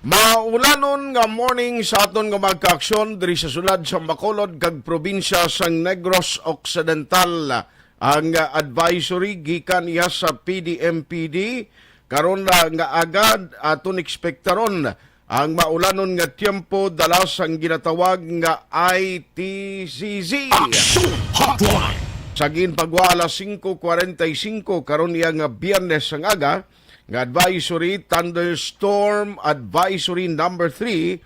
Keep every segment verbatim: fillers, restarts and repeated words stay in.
Maulanon nga morning sa aton nga mga kaaksyon diri sa syudad sa Bacolod kag probinsya sang Negros Occidental. Ang ah, advisory gikan iya sa P D M P D karon na nga agad aton ekspektaron ang maulanon nga tiyempo dala sang ginatawag nga I T C Z. Action Hotline. Sa ginpagwa alas singko kwarenta y singko karon iya nga Biyernes sang aga, nga advisory, thunderstorm advisory number three,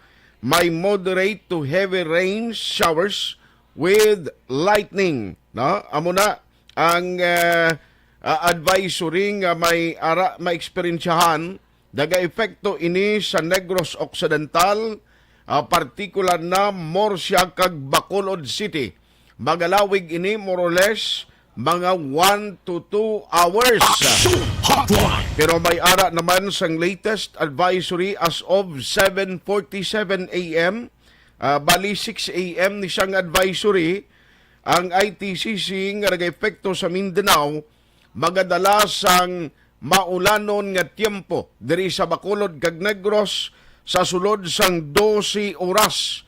may moderate to heavy rain showers with lightning, no? Amo na ang ah, ah, advisory nga may ara maeksperiensyahan. Nagaepekto ini sa Negros Occidental, ah, partikular na Murcia kag Bacolod City. Magalawig ini more or less mga one to two hours. Action Hotline. Pero may ara naman sang latest advisory as of seven forty-seven A M, ah, bali six A M ni siyang advisory, ang I T C C nga nagaepekto sa Mindanao magadala sang maulanon nga tiyempo diri sa Bacolod kag Negros sa sulod sang dose oras.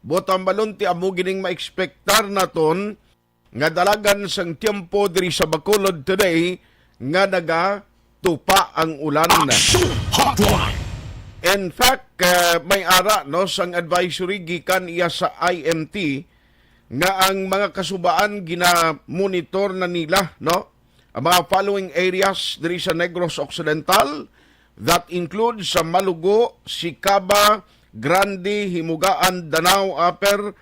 Buot hambalon ti amo gining maekspektar naton nga dalagan sang tiyempo diri sa Bacolod today nga nagatupa ang ulan. Action Hotline. In fact, ah, may ara, no, sang advisory gikan iya sa I M T nga ang mga kasubaan gina-monitor na nila, no? Ang mga following areas diri sa Negros Occidental, that includes sa Malugo, Sicaba, Grande, Himugaan, Danao, Upper,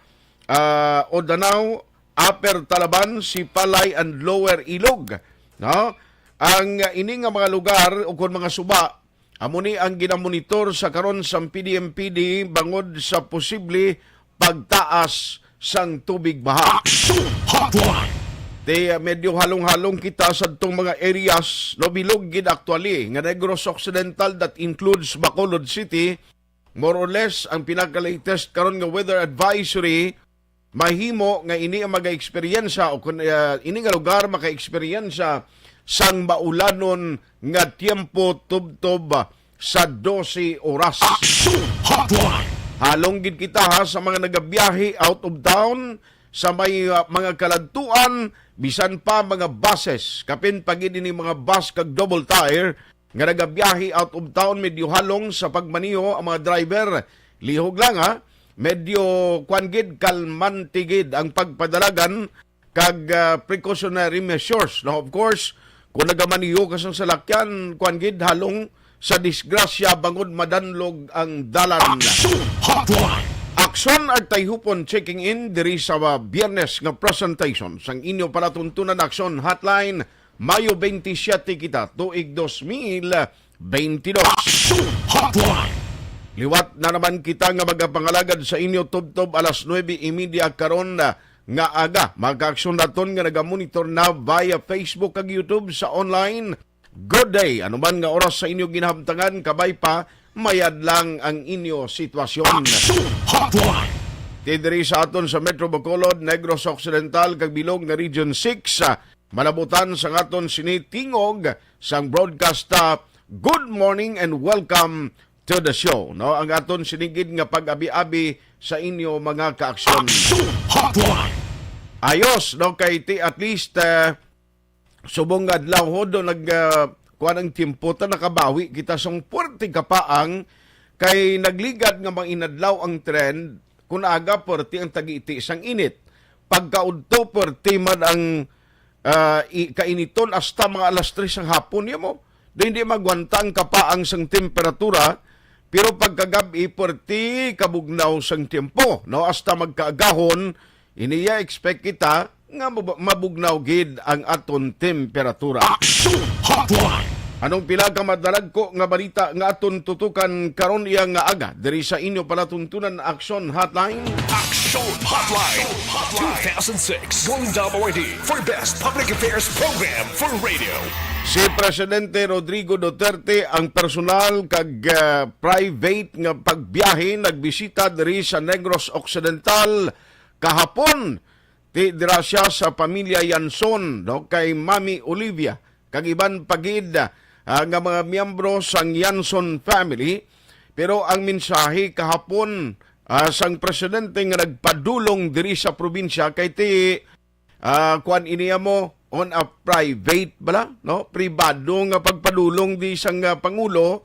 ah, o Danao, Upper Talaban, Sipalay, and Lower Ilog, no? Ang, ah, ini nga mga lugar o kon mga suba, amo ni ang ginamonitor sa karon sang P D M P D bangod sa posible pagtaas sang tubig baha. Action Hotline. Ti, ah, medyo halong-halong kita sa tong mga areas, no, bilog gid actually, nga Negros Occidental, that includes Bacolod City. More or less, ang pinaka-latest karon nga weather advisory, mahimo nga ini ang mag-eksperyensya o kun, ah, ini nga lugar maka-eksperyensya sang maulanon nga tiyempo tubtob sa dose oras. Action Hotline. Halong gid kita, ha, sa mga nagabiyahe out of town, sa may, ah, mga kaladtuan, bisan pa mga buses, kapin pa gid ini mga bus kag double tire nga nagabiyahe out of town, medyo halong sa pagmaneho ang mga driver. Lihog lang, ha, medyo, kwan gid, kalmante gid ang pagpadalagan kag, ah, precautionary measures. Now, of course, kung nagamaneho ka sang salakyan, kwan gid, halong sa disgrasya bangod madanlog ang dalan. Action Hotline. Aksyon Agtayhupon checking in diri sa, ah, Biyernes nga presentation sang inyo palatuntunan Aksyon Hotline. Mayo twenty-seven kita, tuig dos mil twenty-dos. Action Hotline. Liwat na naman kita nga magapangalagad sa inyo tubtob alas nuebe y media karon, ah, nga aga. Mga kaaksyon naton nga nagamonitor na via Facebook kag YouTube sa online, good day. Ano man nga oras sa inyo ginahamtangan, kabay pa, mayad lang ang inyo sitwasyon. Action Hotline. Ti diri sa aton sa Metro Bacolod, Negros Occidental, kag bilog nga Region six, ah, malabutan sang aton sini tingog sang broadcast, ah, Good morning and welcome to the show, no? Ang aton sini gid nga pag-abi-abi sa inyo mga kaaksyon. Action Hotline. Ayos, no? Kay ti at least, ah, subong nga adlaw ho do nag, ah, kuwan ang tiyempo ta, nakabawi kita sang puwerte kapaang kay nagligad nga mainadlaw ang trend, kun aga puwerte ang tagiti sang init. Pagkaudto puwerte man ang, ah, i-, kainiton hasta mga alas tres sang hapon, ya mo. Do hindi magwanta ang kapaang sang temperatura, pero pagkagab-i puwerte kabugnaw sang tiyempo, no? Hasta magkaagahon, iniya expect kita nga mab-, mabugnaw gid ang aton temperatura. Action Hotline. Anong pila ka madalagko nga balita nga aton tutukan karon iya nga aga diri sa inyo palatuntunan Action Hotline? Action Hotline two thousand six Golden Dome Awardee for Best Public Affairs Program for Radio. Si Presidente Rodrigo Duterte ang personal kag, ah, private nga pagbiyahe nagbisita diri sa Negros Occidental kahapon. Ti dira siya sa pamilya Yanson, no, kay Mami Olivia, kag iban pa gid, ah, ah, nga mga miyembro sang Yanson family. Pero ang mensahe kahapon, ah, sang presidente nga nagpadulong diri sa probinsya kay ti, ah, kuan ini mo, on a private bala, no? Pribado nga pagpadulong di sang, ah, pangulo,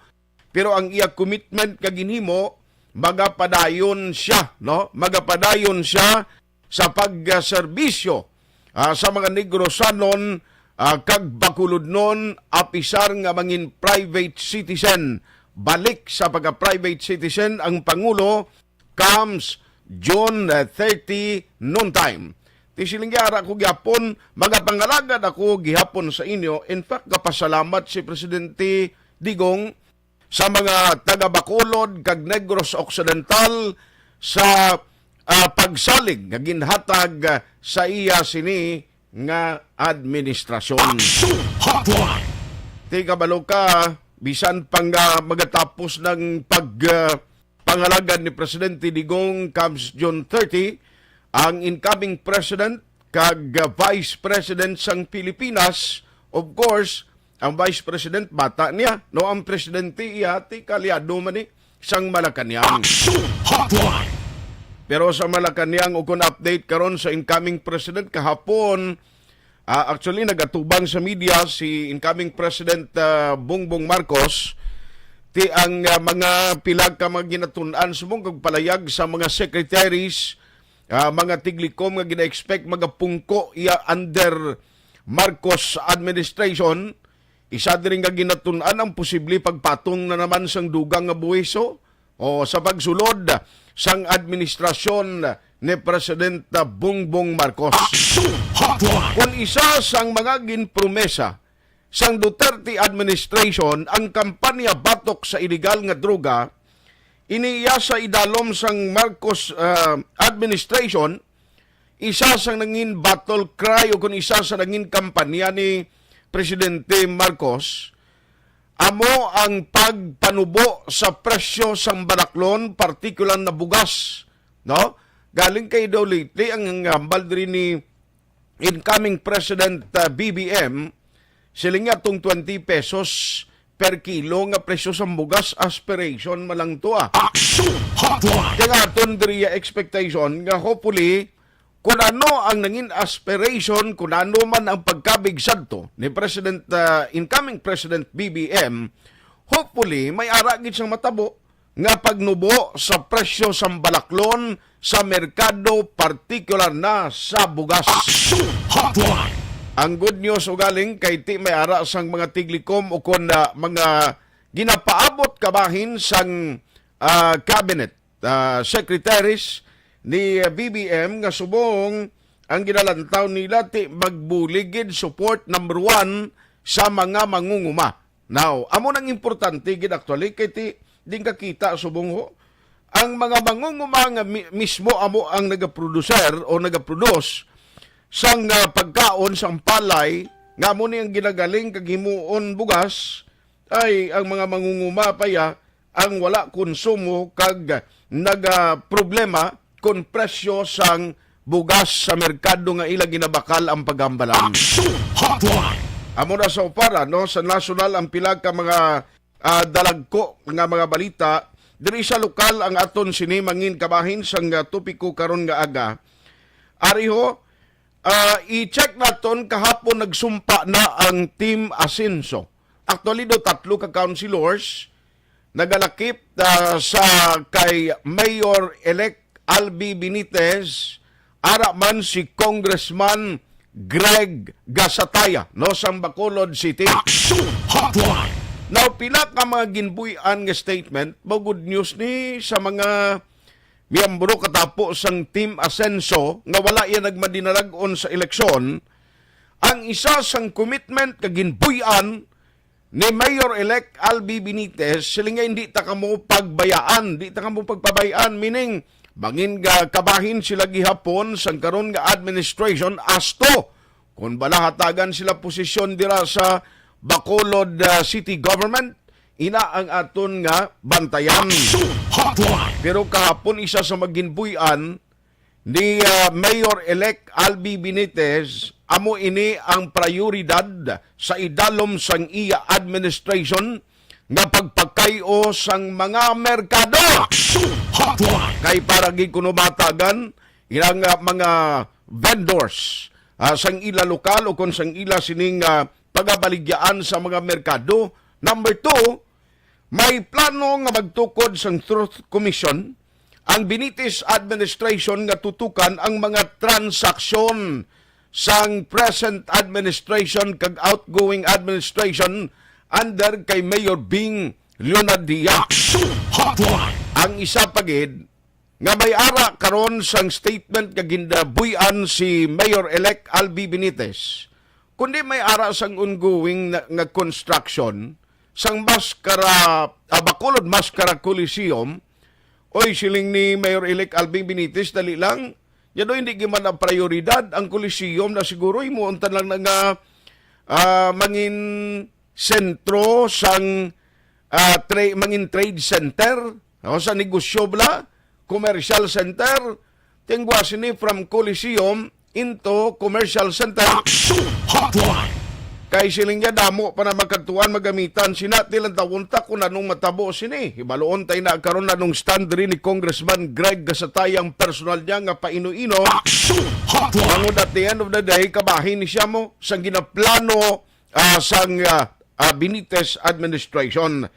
pero ang iya commitment nga ginhimo, magapadayon siya, no? Magapadayon siya sa pagserbisyo, ah, sa mga Negrosanon, ah, kag Bacolodnon, apisar nga mangin private citizen. Balik sa pagka-private citizen ang Pangulo comes June thirty noontime. Ti siling ara ko gihapon, magapangalagad ako gihapon sa inyo. In fact, gapasalamat si Presidente Digong sa mga taga Bacolod kag Negros Occidental sa, ah, pagsalig nga ginhatag, ah, sa iya sini nga administrasyon. Action Hotline. Ti kabalo ka, bisan pa nga magatapos ng pag, ah, pangalagad ni Presidente Digong comes June thirty, ang incoming president kag, ah, vice president sang Pilipinas, of course, ang vice president bata niya, no, ang presidente iya ti kaalyado man ni sang Malacañang. Action Hotline. Pero sa Malacañang, ukon update karon sa incoming president kahapon, ah, actually, nagatubang sa media si incoming President, ah, Bongbong Marcos, ti ang, ah, mga pila ka mga ginatun-an subong kag palayag sa mga secretaries, ah, mga tiglikom nga gina-expect magapungko iya under Marcos administration. Isa diri nga ginatun-an ang posible pagpatong na naman sang dugang nga buwiso o sa pagsulod sang administrasyon ni Presidente Bongbong Marcos. Action Hotline. Kung isa sang mga ginpromesa sang Duterte administration ang kampanya batok sa iligal nga droga, ini iya sa idalom sang Marcos, ah, administration, isa sang nangin battle cry o kung isa sa nangin kampanya ni Presidente Marcos, amo ang pagpanubo sa presyo sang balaklon, partikular na bugas, no? Galing kay daw lately ang hambal diri ni incoming President, uh, B B M, siling niya tong twenty pesos per kilo nga presyo sang bugas, aspiration man lang to, ah. Action Hotline. Kaya nga aton diri expectation nga hopefully, kung ano ang nangin aspiration, kung ano man ang pagkabig sadto ni President, ah, incoming President B B M, hopefully, may ara gid siyang matabo nga pagnubo sa presyo sang balaklon sa merkado, partikular na sa bugas. Action Hotline. Ang good news ugaling kay ti may ara sang mga tiglikom o kon, ah, mga ginapaabot kabahin sang, ah, cabinet, ah, secretaries ni, ah, B B M nga subong ang ginalantaw nila ti magbulig gid support number one sa mga mangunguma. Now, amo nang importante gid actually kay ti din kakita subong ho ang mga mangunguma nga mi-, mismo amo ang nagaproducer o nagaproduce sang, ah, pagkaon sang palay nga amo ni ang ginagaling kag himuon bugas, ay ang mga mangunguma pa ya ang wala konsumo kag nagaproblema kon presyo sang bugas sa merkado nga ila ginabakal ang paghambalan. Action Hotline. Amo na sa upara, no, sa nasyonal ang pila ka mga, ah, dalagko nga mga balita. Diri sa lokal ang aton sini mangin kabahin sang, ah, topiko karon nga aga. Ari ho, ah, i-check naton, kahapon nagsumpa na ang Team Asenso. Actually, do tatlo ka councilors nagalakip, ah, sa kay Mayor-elect Albi Benitez, ara man si Congressman Greg Gasataya, no, sang Bacolod City. Action Hotline. Now, pila ka mga ginbuy-an nga statement, mo good news ni sa mga miyembro katapo sang Team Asenso nga wala iya nagmadinalag-on sa eleksyon. Ang isa sang commitment nga ginbuy-an ni Mayor-elect Albi Benitez, siling niya, "Hindi ta kamo pagbayaan, di ta kamo pagpabayaan," meaning, mangin nga kabahin sila gihapon sang karon nga administration, asto kon bala hatagan sila posisyon dira sa Bacolod, ah, City Government, ina ang aton nga bantayan. Action Hotline. Pero kahapon, isa sa mga ginbuy-an ni, ah, Mayor-elect Albi Benitez, amo ini ang prioridad sa idalom sang iya administration nga pagpakay-o sang mga merkado. Action Hotline! Kay para gid kuno matagan ilang, ah, mga vendors, ah, sang ila lokal o kon sang ila sining, ah, pagabaligyaan sa mga merkado. Number two, may plano nga magtukod sang Truth Commission ang Benitez administration nga tutukan ang mga transaksyon sang present administration kag outgoing administration under kay Mayor Bing Leonardia. Action Hotline! Ang isa pa gid nga may ara karon sang statement nga gindabuy-an si Mayor-elect Albi Benitez, kundi may ara sang ongoing na, nga construction sang Mascara, ah, Bacolod Mascara Coliseum. Oy, siling ni Mayor-elect Albi Benitez, dali lang. Yan daw hindi gid man ang prioridad. Ang Coliseum na siguro himuon ta lang na nga, ah, mangin sentro sang, ah, tra-, mangin trade center, no, sa negosyo bala, commercial center, tingwa sini from Coliseum into commercial center. Action Hotline! Kay siling niya, damo pa na magkadtuan magamitan sina, ti lang tawon ta kung anong matabo sini. Hibaluon tay na karon anong stand diri ni Congressman Greg Gasatay ang personal niya nga paino-ino. Action Hotline! Bangod at the end of the day, kabahin ni siya mo sang ginaplano, ah, sang, ah, ah, Benitez administration.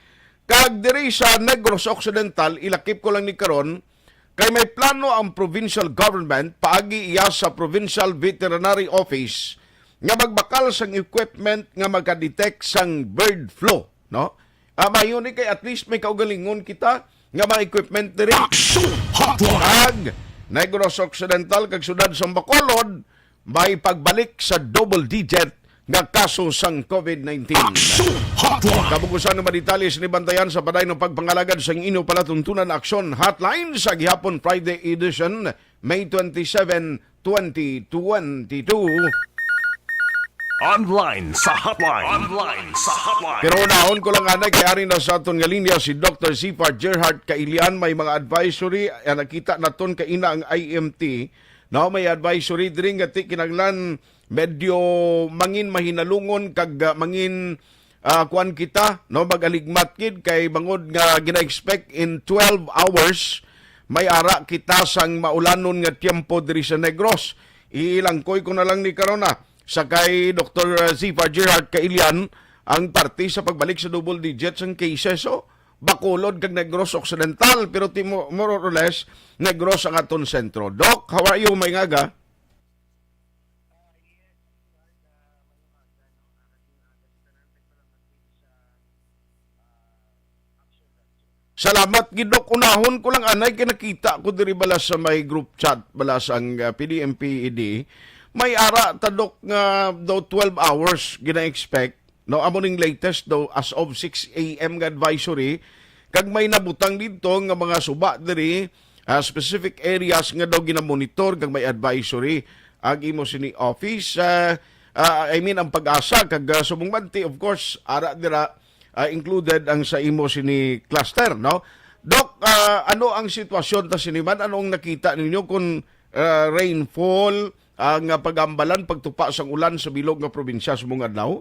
Kag diri sa Negros Occidental, ilakip ko lang ni karon, kay may plano ang provincial government paagi iya sa Provincial Veterinary Office nga magbakal sang equipment nga maga-detect sang bird flu, no? Ah, mayo ni kay at least may kaugalingon kita nga mga equipment diri. Action Hotline! Kag Negros Occidental kag Siyudad sa Bacolod, may pagbalik sa double digit nga kaso sang COVID nineteen. Action Hotline! Kabukusan nga mga detalye sini bantayan sa padayon nga pagpangalagad sang inyo palatuntunan Action Hotline sa gihapon Friday edition, May twenty-seven, twenty twenty-two. Online sa hotline. Online sa hotline. Pero unahon ko lang anay kay ari na sa aton nga linya si Doctor Zephyr Gerhard Kailian, may mga advisory, ah, nakita naton kaina ang I M T. No, may advisory diri nga ti kinahanglan medyo mangin mahinalungon kag, ah, mangin, ah, kuan kita, no, magaligmat gid kay bangod nga gina-expect in twelve hours may ara kita sang maulanon nga tiyempo diri sa Negros. Ilangkoy ko na lang ni karon na sa kay Doktor Zephyr Gerhard Kailian ang parte sa pagbalik sa double digit sang cases, oh. Bacolod kag Negros Occidental, pero ti mo-, more or less Negros ang aton sentro. Doc, how are you? May ngaga? Salamat gid, Doc. Unahon ko lang anay kay nakita ko diri bala sa may group chat bala sang, ah, P D M P E D. May ara ta, Doc, nga daw twelve hours gina-expect. No, amo ning latest daw as of six A M nga advisory. Kag may nabutang didto nga mga suba diri, ah, specific areas nga daw ginamonitor kag may advisory ang imo sini office. Ah, ah, I mean, ang PAGASA kag, ah, subong man ti, of course, ara dira, ah, included ang sa imo sini cluster, no? Doc, ah, ano ang sitwasyon ta sini man? Ano ang nakita ninyo kung, ah, rainfall, ang, ah, pag-ambalan, pagtupa sang ulan sa bilog nga probinsya subong adlaw?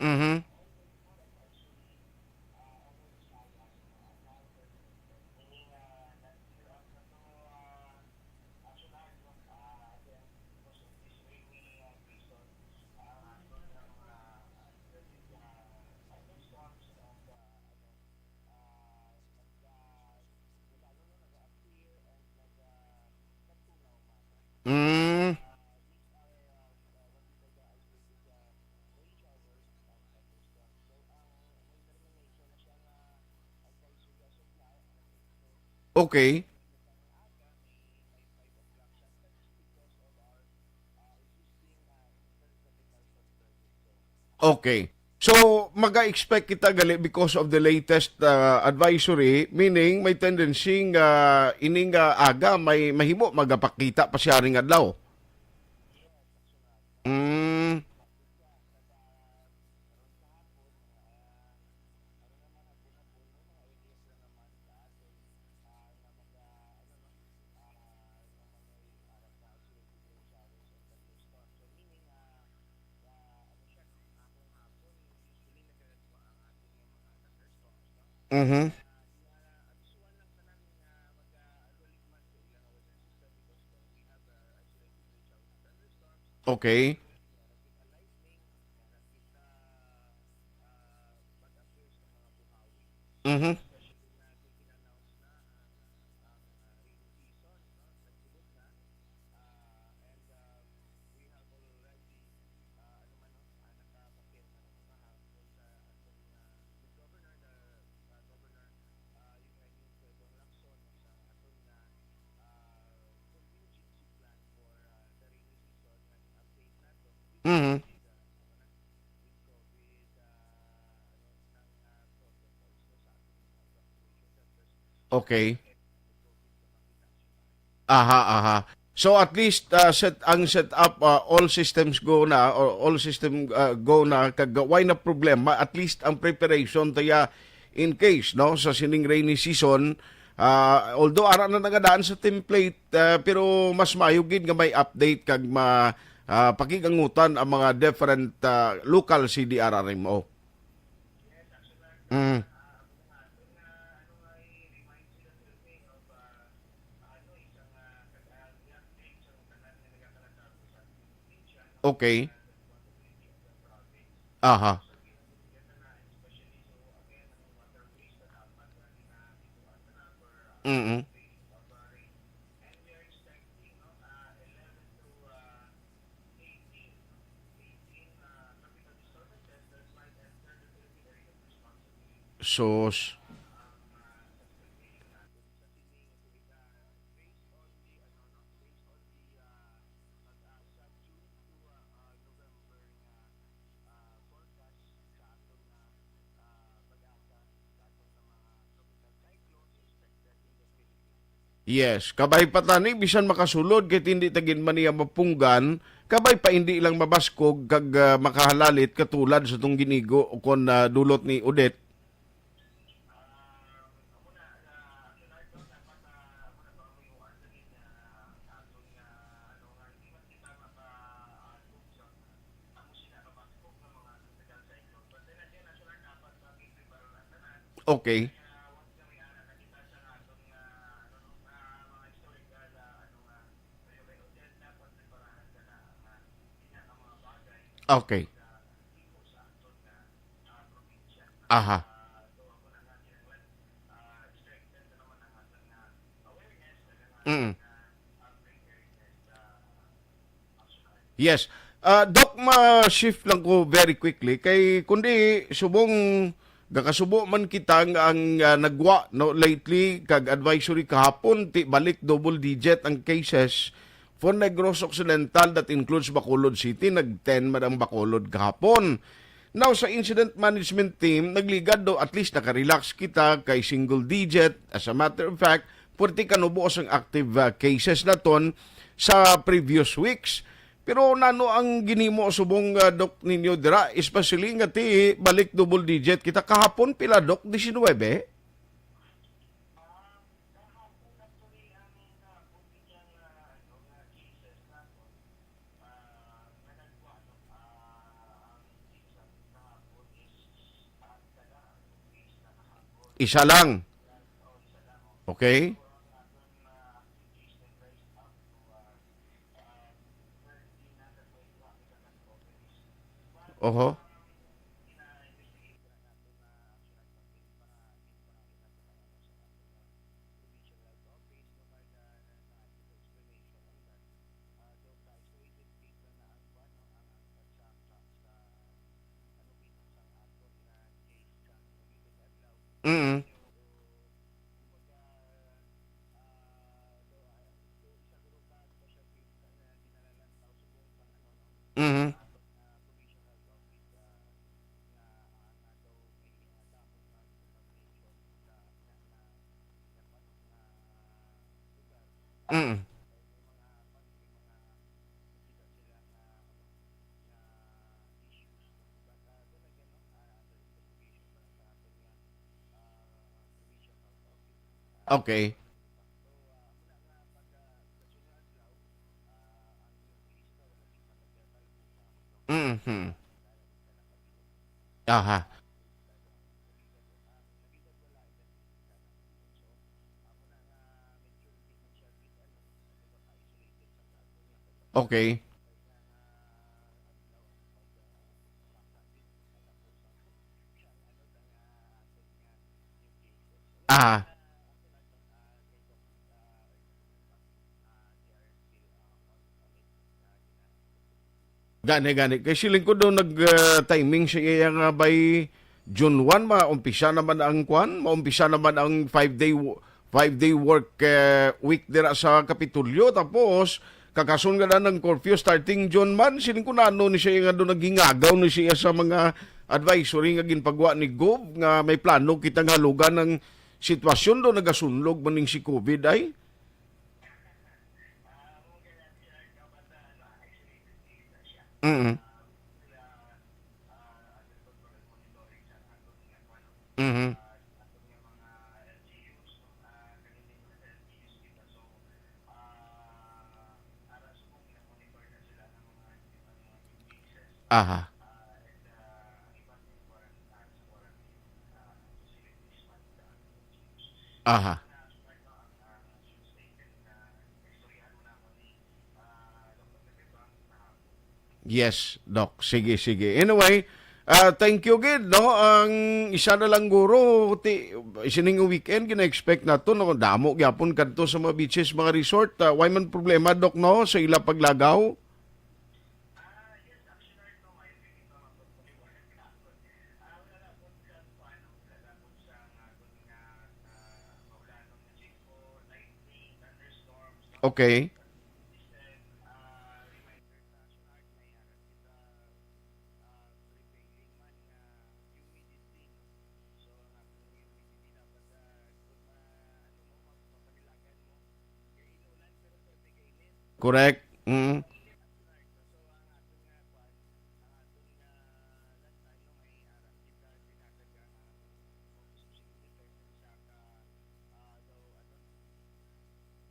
Mhm. Mm. Okay. Okay. So, maga-expect kita gali because of the latest, ah, advisory, meaning may tendency nga ining, ah, aga may mahimo magapakita pa siya ring adlaw. Mm. Mhm. Okay. Mhm. Mhm. Okay. Aha, aha. So at least, ah, set ang setup, ah, all systems go na, or all system, ah, go na, kag way na problema, at least ang preparation taya in case, no, sa sining rainy season, ah, although ara na nagadaan sa template, ah, pero mas maayo gid nga may update kag ma-, ah, pakigangutan ang mga different, ah, local C D R R M O. Mm. Okay. Aha. Mm. Sus. Yes, kabay pa tani bisan makasulod kay hindi ta gid man niya mapunggan, kabay pa hindi lang mabaskog kag, ah, makahalalit katulad sa tong ginigo o kon, ah, dulot ni Odette. Okay. Okay. Aha. Mm. Yes. Ah, Doc, ma-shift lang ko very quickly. Kay kundi subong gakasubo man kita nga ang, ah, nagwa, no, lately, kag advisory kahapon, ti balik double digit ang cases for Negros Occidental, that includes Bacolod City, nag ten man ang Bacolod kahapon. Now, sa incident management team, nagligad do, at least naka-relax kita kay single digit. As a matter of fact, puwerte ka nubo sang active, ah, cases naton sa previous weeks. Pero nano ang ginhimo subong, ah, Doc, ninyo dira, especially nga ti balik double digit kita kahapon? Pila, Doc? Diecinuebe? Isa lang. Okay? Oho. Mm. Mhm. Mm. Okay. Mhm. Aha. Okay. Ah. Gani, gani. Kay siling ko daw nag, ah, timing siya iya nga by June one, maumpisa naman ang kwan, maumpisa naman ang five-day wo-, five-day work, eh, week dira sa Kapitolyo. Tapos, kakason nga na ng curfew starting June man. Siling ko na ano ni siya nga daw naghingagaw ni siya sa mga advisory nga ginpagwa ni Gov nga may plano kitang halugan ng sitwasyon do nagasunlog man ning si COVID ay. Mm. Mhm. Aha. Aha. Yes, Doc. Sige, sige. Anyway, ah, thank you gid, no? Ang isa na lang guro, ti, sining weekend, gina-expect nato, no? Damo gyapon kadto sa mga beaches, mga resort. Ah, way man problema, Doc, no? Sa ila paglagaw? Okay. Correct. Mm.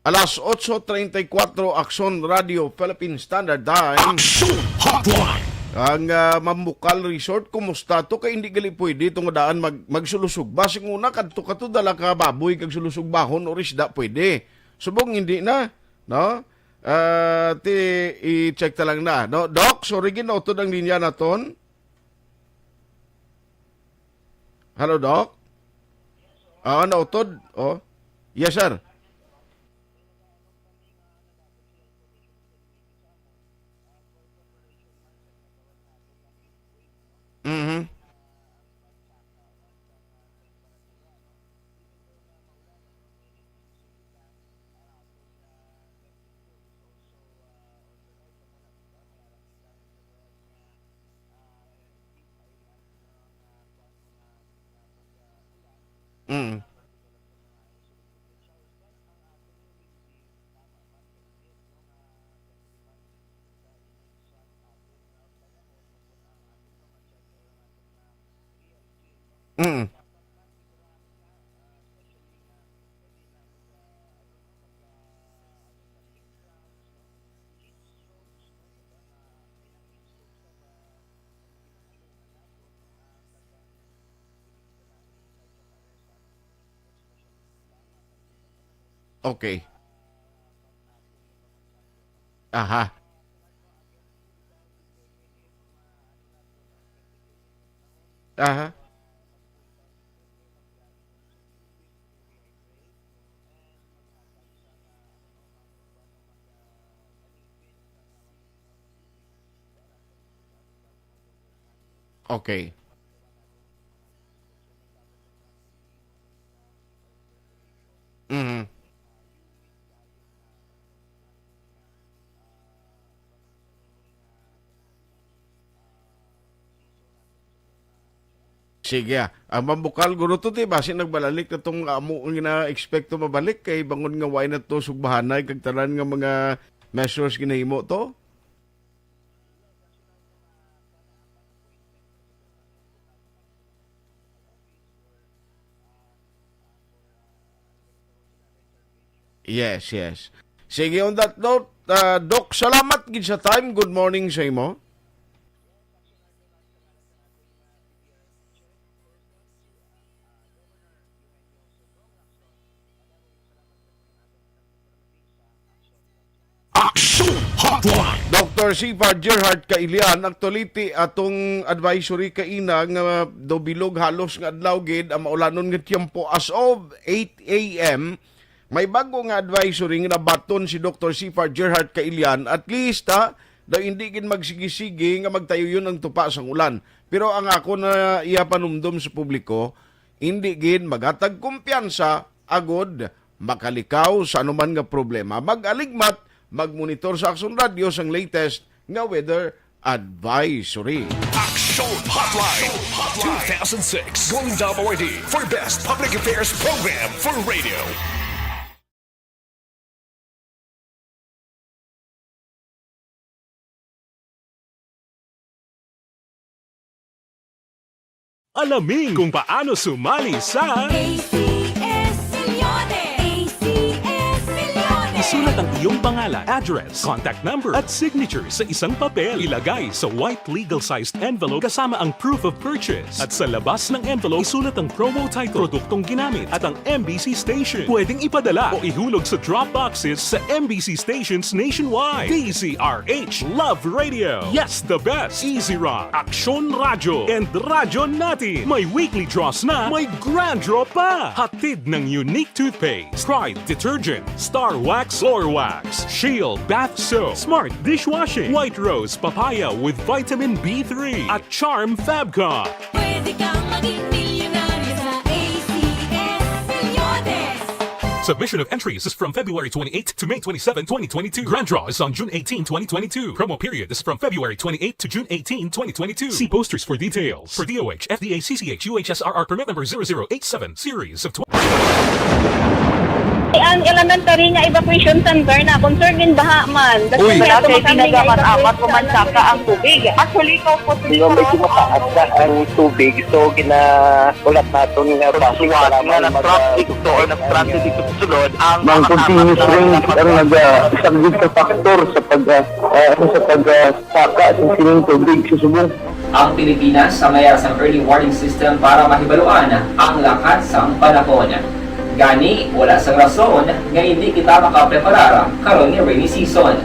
Alas otso treinta y cuatro, Aksyon Radio Philippine Standard Time. Aksyon Hotline. Ang, ah, Mambukal Resort, kumusta to? Kay hindi gali pwede itong daan mag-, magsulusog. Basig una, kadto ka to, dala ka baboy, kag sulusugbahon or isda, pwede. Subong, hindi na, no? Ah, ti, i-check ta lang na, no? Doc, sorry, ginautod ang linya naton. Hello, Doc? Ah, nautod? Oh. Yes, sir. Mhm. Mm. Mm. Okay. Aha. Aha. Okay. Mhm. Sige, ah. Ang pambukal, guro, to, di ba? Sin nagbalalik na tong amo ang gina-expect to mabalik kay bangon nga why na to sugbahanay kag tanan nga mga measures ginahimo to? Yes, yes. Sige, on that note, ah, Doc, salamat gid sa time. Good morning sa imo. Action Hotline. Doctor Sipa Gerhard Kailian, actually, ti atong advisory kaina nga daw bilog halos nga adlaw gid ang maulanon nga tiyempo as of eight a m. May bago nga advisory nga nabaton si Doctor Sipa Gerhard Kailian. At least, ha, daw hindi gid magsigi-sigi nga magtayuyon ang tupa sang ulan. Pero ang ako na iya panumdom sa publiko, hindi gid maghatag kumpiyansa agod makalikaw sa anuman nga problema. Mag-aligmat, mag-monitor sa Aksyon Radyo sang latest nga weather advisory. Action Hotline two thousand six Golden Dome Awardee for Best Public Affairs Program for Radio. Alamin kung paano sumali sa A C S Milyones! A C S Milyones! Isulat ang iyong pangalan, address, contact number, at signature sa isang papel. Ilagay sa white legal-sized envelope kasama ang proof of purchase. At sa labas ng envelope, isulat ang promo title, produktong ginamit, at ang M B C station. Pwedeng ipadala o ihulog sa drop boxes sa M B C stations nationwide. D Z R H Love Radio. Yes, the best. Easy Rock, Aksyon Radyo, and Radyo Natin. May weekly draws na, may grand draw pa. Hatid ng Unique Toothpaste, Pride Detergent, Star Wax Floor Wax, Shield Bath Soap, Smart Dishwashing, White Rose Papaya with Vitamin B three, at Charm Fabcon. Pwede kang maging milyonaryo sa A C S Milyones! Submission of entries is from February twenty-eighth to May twenty-seven, twenty twenty-two. Grand draw is on June eighteen, twenty twenty-two. Promo period is from February twenty-eighth to June eighteen, twenty twenty-two. See posters for details. For D O H, F D A, C C H, U H S R R permit number zero zero eight seven, series of twenty. Ang elementary nga evacuation center na concerned din baha man. Uy, wala kay kinagamat-amat human saka ang tubig. Actually, ikaw po, di ba, may tumataas na ang tubig, so ginahulat naton nga basi nga nag-transit to or nag-transit dito sa sulod ang mga continuous rain ang nag-isang sa factor sa pag uh, sa pag uh, saka sa sining tubig sa subong. Ang Pilipinas ang mayara sang early warning system para mahibaluan ang lakat sang panahon. Gani, wala sang rason nga indi kita makapreparar karon nga rainy season.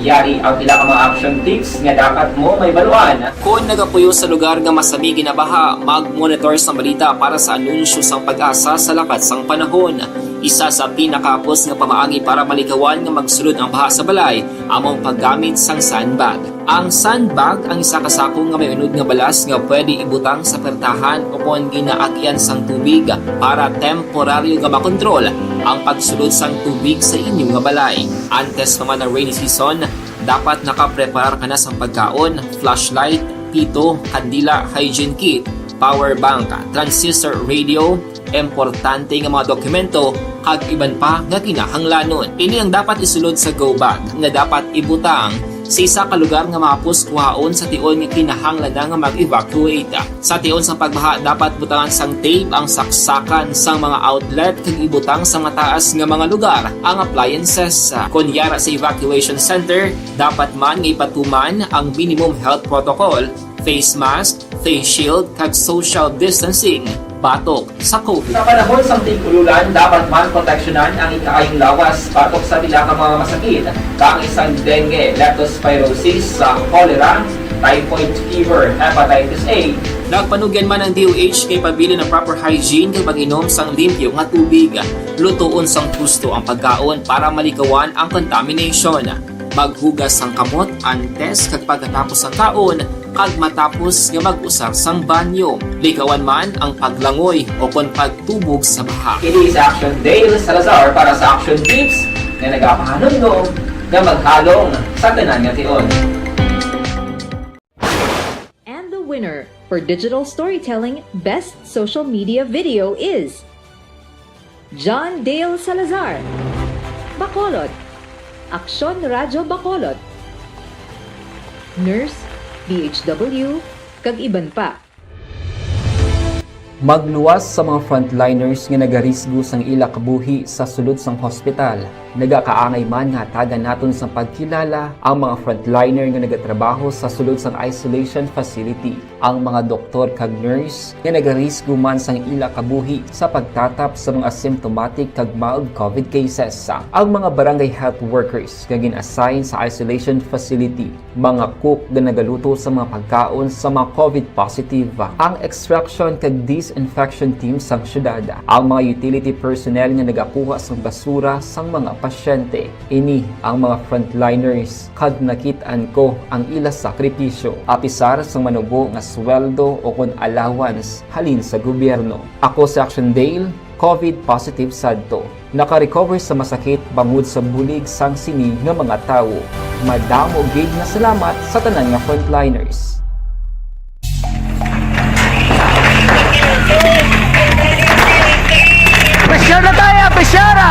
Yari ang pila ka mga action tips nga dapat mo mahibaluan. Kon nagapuyo sa lugar nga masami ginabaha, mag-monitor sang balita para sa anunsyo sang PAGASA sa lakat sang panahon. Isa sa pinakahapos nga pamaagi para malikawan nga magsulod ang baha sa balay amo ang paggamit sang sandbag. Ang sandbag ang isa ka sako nga may unod nga balas nga pwede ibutang sa pertahan ukon ginaagian sang tubig para temporaryo nga makontrol ang pagsulod sang tubig sa inyo nga balay. Antes pa man ang rainy season, dapat nakapreparar ka na sang pagkaon, flashlight, pito, kandila, hygiene kit, power bank, transistor radio, importante nga mga dokumento, kag iban pa nga kinahanglanon. Ini ang dapat isulod sa go bag nga dapat ibutang sa isa ka lugar nga mahapos kuhaon sa tion nga kinahanglan na nga mag-evacuate. Sa tion sang pagbaha, dapat butangan sang tape ang saksakan sang mga outlet kag ibutang sa mataas nga mga lugar ang appliances. Kon yara sa evacuation center, dapat man nga ipatuman ang minimum health protocol, face mask, face shield, kag social distancing batok sa COVID. Sa panahon sang tig-ululan, dapat man proteksyonan ang ikaayong lawas batok sa pila ka mga masakit, kaangay sang dengue, leptospirosis, sa cholera, typhoid fever, hepatitis A. Nagpanugyan man ang D O H nga ipabilin ang proper hygiene kag pag-inom sang limpyo nga tubig. Lutoon sang husto ang pagkaon para malikawan ang contamination. Maghugas sang kamot antes kag pagkatapos sang kaon kag matapos nga mag-usar sang banyo. Likawan man ang paglangoy ukon pagtubog sa baha. Ini si Action Dale Salazar para sa Action Tips nga nagapahanumdom nga maghalong sa tanan nga tion. And the winner Winner for digital storytelling best social media video is John Dale Salazar, Bacolod, Aksyon Radyo Bacolod, Nurse, D H W, kag iban pa. Magluwas sa mga frontliners nga nagarisgo sang ila kabuhi sa sulod sang hospital. Nagakaangay man nga hatagan naton sang pagkilala ang mga frontliner nga nagatrabaho sa sulod sang isolation facility, ang mga doktor kag nurse nga nagarisgo man sang ila kabuhi sa pagtatap sa mga asymptomatic kag mild COVID cases, ang mga barangay health workers nga gin-assign sa isolation facility, mga cook nga nagaluto sa mga pagkaon sa mga COVID positive, ang extraction kag disinfection team sang syudad, ang mga utility personnel nga nagakuha sang basura sang mga pasyente. Ini ang mga frontliners, kag nakit-an ko ang ila sakripisyo. Apisar sang manubo nga sweldo o kon allowance halin sa gobyerno. Ako si Action Dale, COVID positive sadto. Naka-recover sa masakit bangod sa bulig sang sini nga mga tawo. Madamo gid nga salamat sa tanan nga frontliners. Pressure na tayo! Pressure na!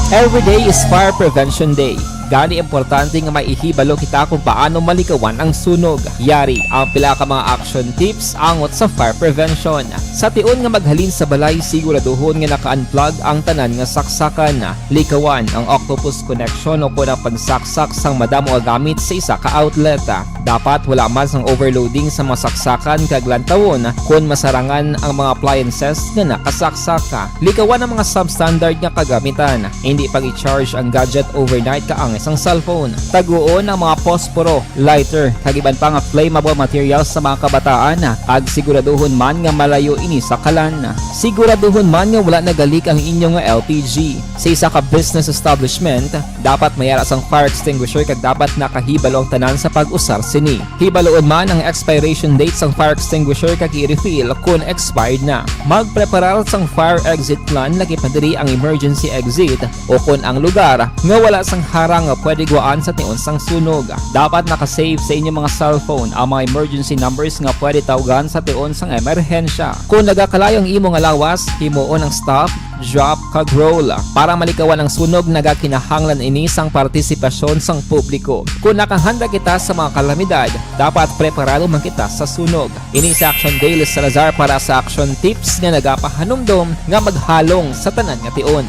Every day is Fire Prevention Day. Gani importante nga may ihibalo kita kung paano malikawan ang sunog. Yari ang pila ka mga action tips angot sa fire prevention. Sa tion nga maghalin sa balay, siguraduhon nga naka-unplug ang tanan nga saksakan. Likawan ang octopus connection o kon ang pagsaksak sang madamo nga gamit sa isa ka outlet. Dapat wala man sang overloading sa mga saksakan kag lantawon kon masarangan ang mga appliances nga nakasaksak. Likawan ang mga substandard nga kagamitan. Indi pag-i-charge ang gadget overnight kaangay sang cellphone. Taguon ang mga posporo, lighter, kag iban pa nga flammable materials sa mga kabataan, kag siguraduhon man nga malayo ini sa kalan. Siguraduhon man nga wala nagalik ang inyo nga L P G. Sa isa ka business establishment, dapat may ara sang fire extinguisher kag dapat nakahibalo ang tanan sa pag-usar sini. Hibaluon man ang expiration date sang fire extinguisher kag i-refill kon expired na. Magpreparar sang fire exit plan, lakip na diri ang emergency exit o kon ang lugar nga wala sang harang nga pwede gwaan sa tion sang sunog. Dapat naka-save sa inyo mga cellphone ang mga emergency numbers nga pwede tawgan sa tion sang emerhensya. Kon nagakalayo ang imo nga lawas, himuon ang stop, drop, kag roll. Para malikawan ang sunog, nagakinahanglan ini sang partisipasyon sang publiko. Kon nakahanda kita sa mga kalamidad, dapat preparado man kita sa sunog. Ini si Action Dale Salazar para sa Action Tips nga nagapahanumdom nga maghalong sa tanan nga tion.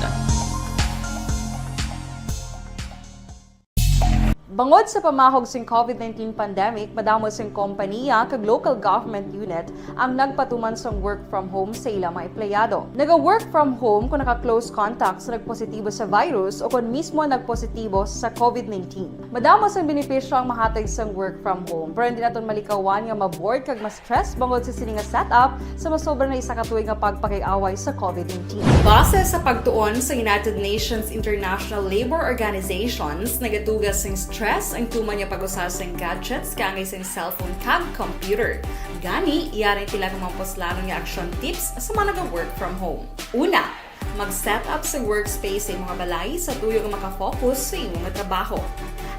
Bangod sa pamahog sing COVID nineteen pandemic, madamo sing kompaniya kag local government unit ang nagpatuman sang work from home sa ila mga empleyado. Naga-work from home kon naka-close contact sa nagpositibo sa virus o kon mismo nagpositibo sa COVID nineteen. Madamo sang benepisyo ang mahatag sang work from home, pero hindi naton malikawan nga ma-bored kag ma-stress bangod sa sini nga setup sa masobra na isa ka tuig nga pagpakig-away sa COVID nineteen. Base sa pagtuon sa United Nations International Labour Organizations, nagatuga sing stress ang tuman nga pag-usa sing gadgets kaangay sing cellphone kag computer. Gani, yari ang pila ka mga puslanon nga action tips sa mga naga-work from home. Una, mag-set up sa workspace sa imo nga balay sa tuyo nga maka-focus sa imo nga trabaho.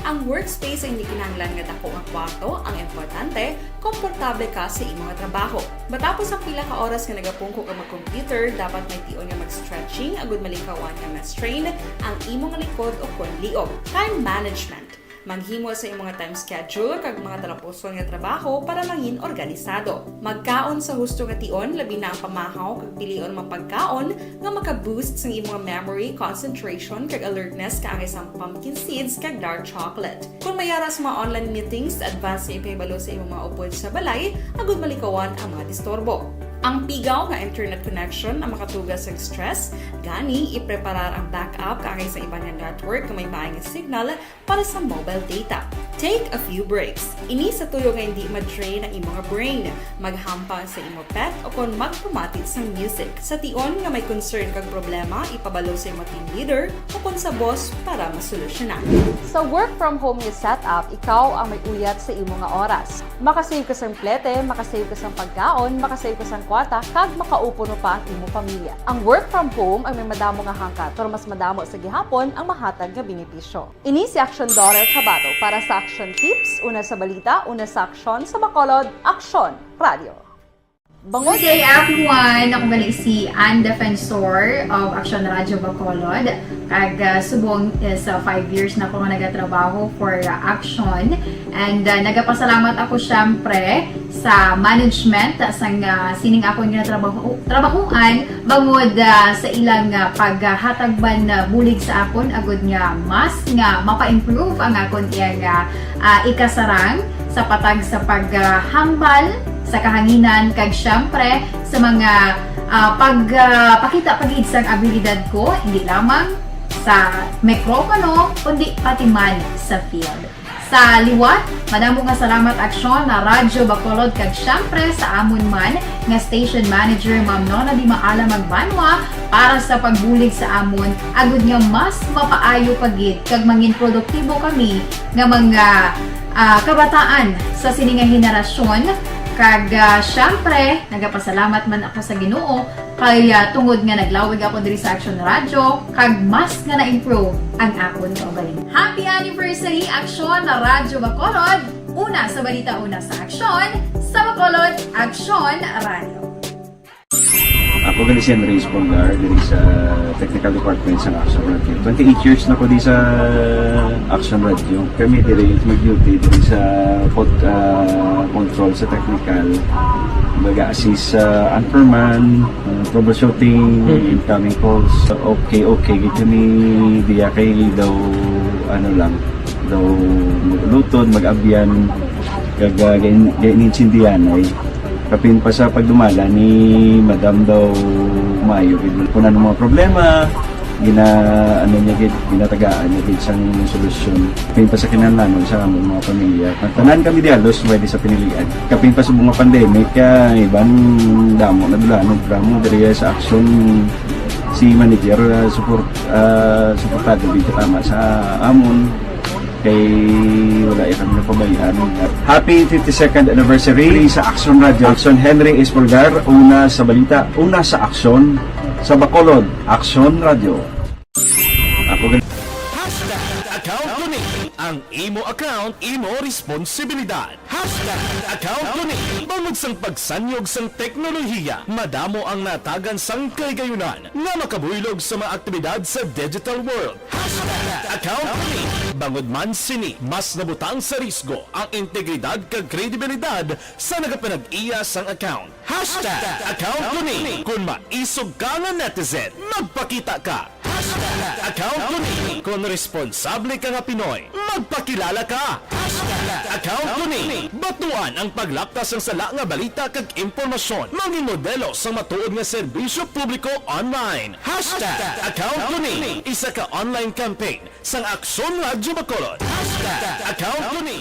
Ang workspace ay hindi kinahanglan nga dako nga kwarto, ang importante, komportable ka sa imo nga trabaho. Matapos ang pila ka oras nga nagapungko ka mag-computer, dapat may tion nga mag-stretching agud malikawan nga ma-strain ang imo nga likod o kon liog. Time management. Maghimo sa imo nga time schedule kag mga talapuson nga trabaho para mangin organisado. Magkaon sa husto nga tion, labi na ang pamahaw kag pilion mga pagkaon nga maka-boost sang imo nga memory, concentration, kag alertness kaangay sang pumpkin seeds kag dark chocolate. Kon may ara sa mga online meetings, advance nga ipahibalo sa imo mga upod sa balay agud malikawan ang mga disturbo. Ang pigaw nga internet connection ang makatuga sang stress, gani ipreparar ang backup kaangay sa iban nga network nga may maay nga signal para sa mobile data. Take a few breaks. Ini sa tuyo nga hindi ma-drain ang imo nga brain. Maghampang sa imo pet o kon magpamati sang music. Sa tion nga may concern kag problema, ipabalo sa imo team leader o kon sa boss para masolusyonan. Sa work from home nga setup, ikaw ang may uyat sa imo nga oras. Makasave ka sang plete, makasave ka sang pagkaon, makasave ka sang Wata kag makaupod pa ang imo pamilya. Ang work from home ang may madamo nga hangkat, pero mas madamo sa gihapon ang mahatag nga benepisyo. Ini si Action Daryl Chavado para sa Action Tips, una sa balita, una sa aksyon, sa Bacolod, Aksyon Radio. Bangod Good day, everyone! Ako gali si Ann Defensor of Action Radio Bacolod. Kag, ah, subong is, ah, five years na ako nga nagatrabaho for, ah, Action. And, ah, nagapasalamat ako, syempre, sa management sang, ah, sining akon nga trabaho, trabahuan, bangod, ah, sa ilang, ah, paghatag man, ah, bulig sa akon, agud nga mas nga mapa-improve ang akon iyang, ah, ah, ikasarang sa patag sa paghambal sa kahanginan, kag syempre sa mga, ah, pag, ah, pakita pa gid sang abilidad ko, hindi lamang sa mikropono, kundi pati man sa field. Sa liwat, madamo nga salamat, Aksyon na Radyo Bacolod, kag syempre sa amon man nga station manager, Ma'am Nona Di Maala Magbanwa, para sa pagbulig sa amon, agud nga mas mapaayo pa gid kag mangin produktibo kami nga mga, ah, kabataan sa sini nga henerasyon. Kag, ah, syempre, nagapasalamat man ako sa Ginoo kay, ah, tungod nga naglawig ako diri sa Action Radio, kag mas nga na-improve ang akon kaugalingon. Happy anniversary, Aksyon na Radyo Bacolod! Una sa balita, una sa aksyon, sa Bacolod, Aksyon Radio. Ako gali si Henry Espolgar, diri sa Technical Department sa Action Radio. Twenty-eight years na ko di sa Action Radio. Kami diri mag-duty diri sa pod-, ah, control sa technical. Mag-assist sa anchorman, ah, troubleshooting, Mm. incoming calls. Okay, okay. Gid kami diya kay daw, ano lang, daw mag-ulutod, mag-abyan, kag, ah, gain-, gain-, insindihan ay. Kapin pa sa pagdumala ni Madam daw maayo gid. Kung ano mga problema, gina-, ano niya gid, ginatagaan niya gid sang solusyon. Kapin pa sa kinahanglanon sa among mga pamilya. Tanan kami di halos pwede sa pinilian. Kapin pa sa mga pandemic, ah, iban damo na dula, no, damo diri sa aksyon si manager, ah, support, ah, suportado gid katama sa amon. Kay wala ya kami napabayaan. Happy fifty-second anniversary sa Action Radio. Action Henry Espolgar, una sa balita, una sa aksyon, sa Bacolod, Action Radio. Ako gan- Hashtag account ko ni. Ang imo account, imo responsibilidad. Hashtag account ko ni. Bangod sang pagsanyog sang teknolohiya, madamo ang natagan sang kahigayonan nga makabuylog sa mga aktibidad sa digital world. Hashtag account ko ni. Bangod man sini, mas nabutang sa risgo ang integridad kag kredibilidad sa nagapanag-iya sang account. Hashtag account ko ni. Kung maisog ka nga netizen, magpakita ka. Hashtag account ko ni. Kung responsable ka nga Pinoy, magpakilala ka. Hashtag account ko ni. Batuan ang paglapta sang sala nga balita kag impormasyon. Mangin modelo sang matuod nga serbisyo publiko online. Hashtag account ko ni. Isa ka online campaign sang Aksyon Radyo Bacolod. Hashtag account ko ni.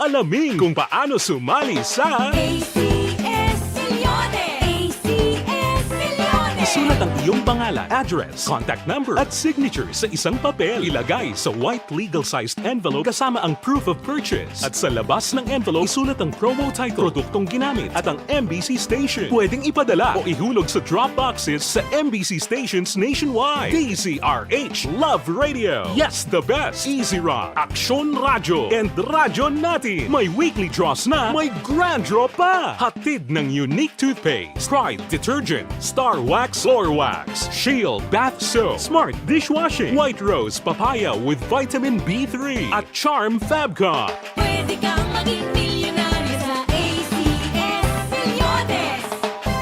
Alamin kung paano sumali sa A C S Millones. A C S Millones. Isulat ang iyong pangalan, address, contact number, at signature sa isang papel. Ilagay sa white legal-sized envelope kasama ang proof of purchase. At sa labas ng envelope, isulat ang promo title, produktong ginamit, at ang M B C station. Pwedeng ipadala o ihulog sa drop boxes sa M B C stations nationwide. D Z R H, Love Radio. Yes, the best. Easy Rock, Aksyon Radyo, and Radyo Natin. May weekly draws na, may grand draw pa. Hatid ng Unique Toothpaste, Pride Detergent, Star Wax Floor Wax, Shield Bath Soap, Smart Dishwashing, White Rose Papaya with Vitamin B three, at Charm Fabcon. Pwede kang maging milyonaryo sa A C S Millones.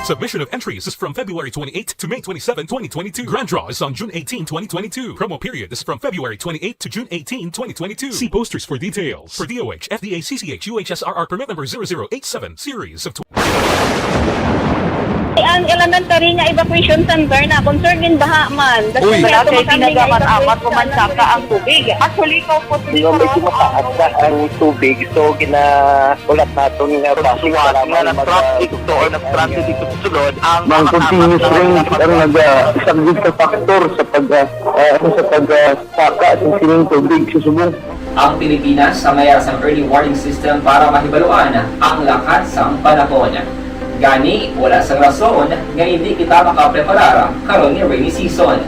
Submission of entries is from February twenty-eight to May twenty-seven, twenty twenty-two. Grand draw is on June eighteen, twenty twenty-two. Promo period is from February twenty-eight to June eighteen, twenty twenty-two. See posters for details. For D O H, F D A, C C H, U H S R R permit number zero zero eight seven, series of tw- Ang elementary nga evacuation center na concern din baha man. That's Uy. Why Wala ato kay makami nga tinaga man, evacuation amat ko man center. Saka ang tubig. Actually, ko po Di ba, medyo mataas na ang tubig, so ginahulat naton nga Ang traffic suwat para nga mag-, nag-traffic to or nag-transit dito sa sulod, ang Ang mga continuous tapat na rain ang nag-, isang gid ka factor sa pag, ah, ah, sa pag, ah, saka sa sining tubig sa subong. Ang Pilipinas ang mayara sang early warning system para mahibaluan ang lakat sang panahon. Gani, wala sang rason nga indi kita makapreparar karon nga rainy season.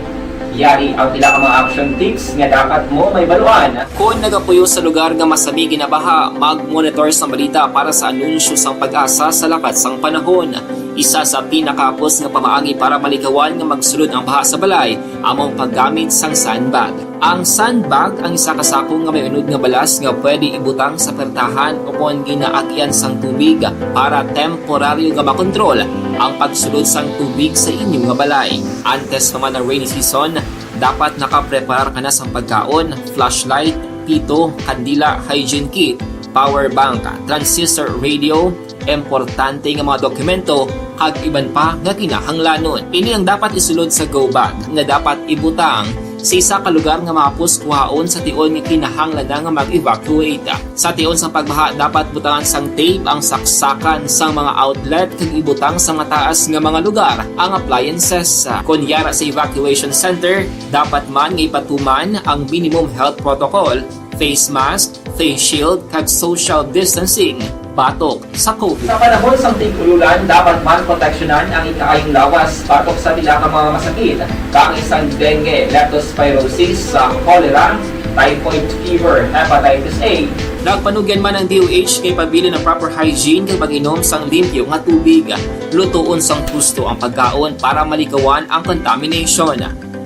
Yari ang pila ka mga action tips nga dapat mo mahibaluan. Kon nagapuyo sa lugar nga masami ginabaha, mag-monitor sang balita para sa anunsyo sang PAGASA sa lakat sang panahon. Isa sa pinakahapos nga pamaagi para malikawan nga magsulod ang baha sa balay amo ang paggamit sang sandbag. Ang sandbag ang isa ka sako nga may unod nga balas nga pwede ibutang sa pertahan o kon ginaagyan sang tubig para temporaryo nga makontrol ang pagsulod sang tubig sa inyo nga balay. Antes pa man ang rainy season, dapat nakapreparar ka na sang pagkaon, flashlight, pito, kandila, hygiene kit, power bank, transistor radio, importante nga mga dokumento, kag iban pa nga kinahanglanon. Ini ang dapat isulod sa go bag nga dapat ibutang sa isa ka lugar nga mahapos kuhaon sa tion nga kinahanglan na nga mag-evacuate. Sa tion sang pagbaha, dapat butangan sang tape ang saksakan sang mga outlet kag ibutang sa mataas nga mga lugar ang appliances. Kon yara sa evacuation center, dapat man nga ipatuman ang minimum health protocol, face mask, face shield, kag social distancing batok sa COVID. Sa panahon sang tig-ululan, dapat man proteksyonan ang ikaayong lawas batok sa pila ka mga masakit, kaangay sang dengue, leptospirosis, sa cholera, typhoid fever, hepatitis A. Nagpanugyan man ang D O H nga ipabilin ang proper hygiene kag pag-inom sang limpyo nga tubig, lutoon sang husto ang pagkaon para malikawan ang contamination.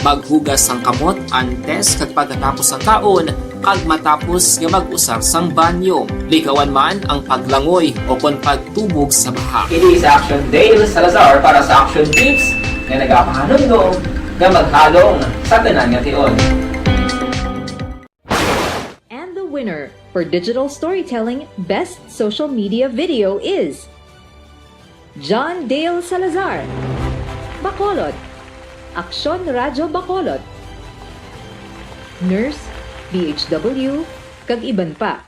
Maghugas sang kamot antes kag pagkatapos sang kaon, kag matapos nga mag-usar sang banyo. Likawan man ang paglangoy o kon pagtubog sa baha. Ini si Action Dale Salazar para sa Action Tips nga nagapahanumdom nga maghalong sa tanan nga tion. And the winner for digital storytelling best social media video is John Dale Salazar, Bacolod, Aksyon Radyo Bacolod, Nurse, D H W, kag iban pa.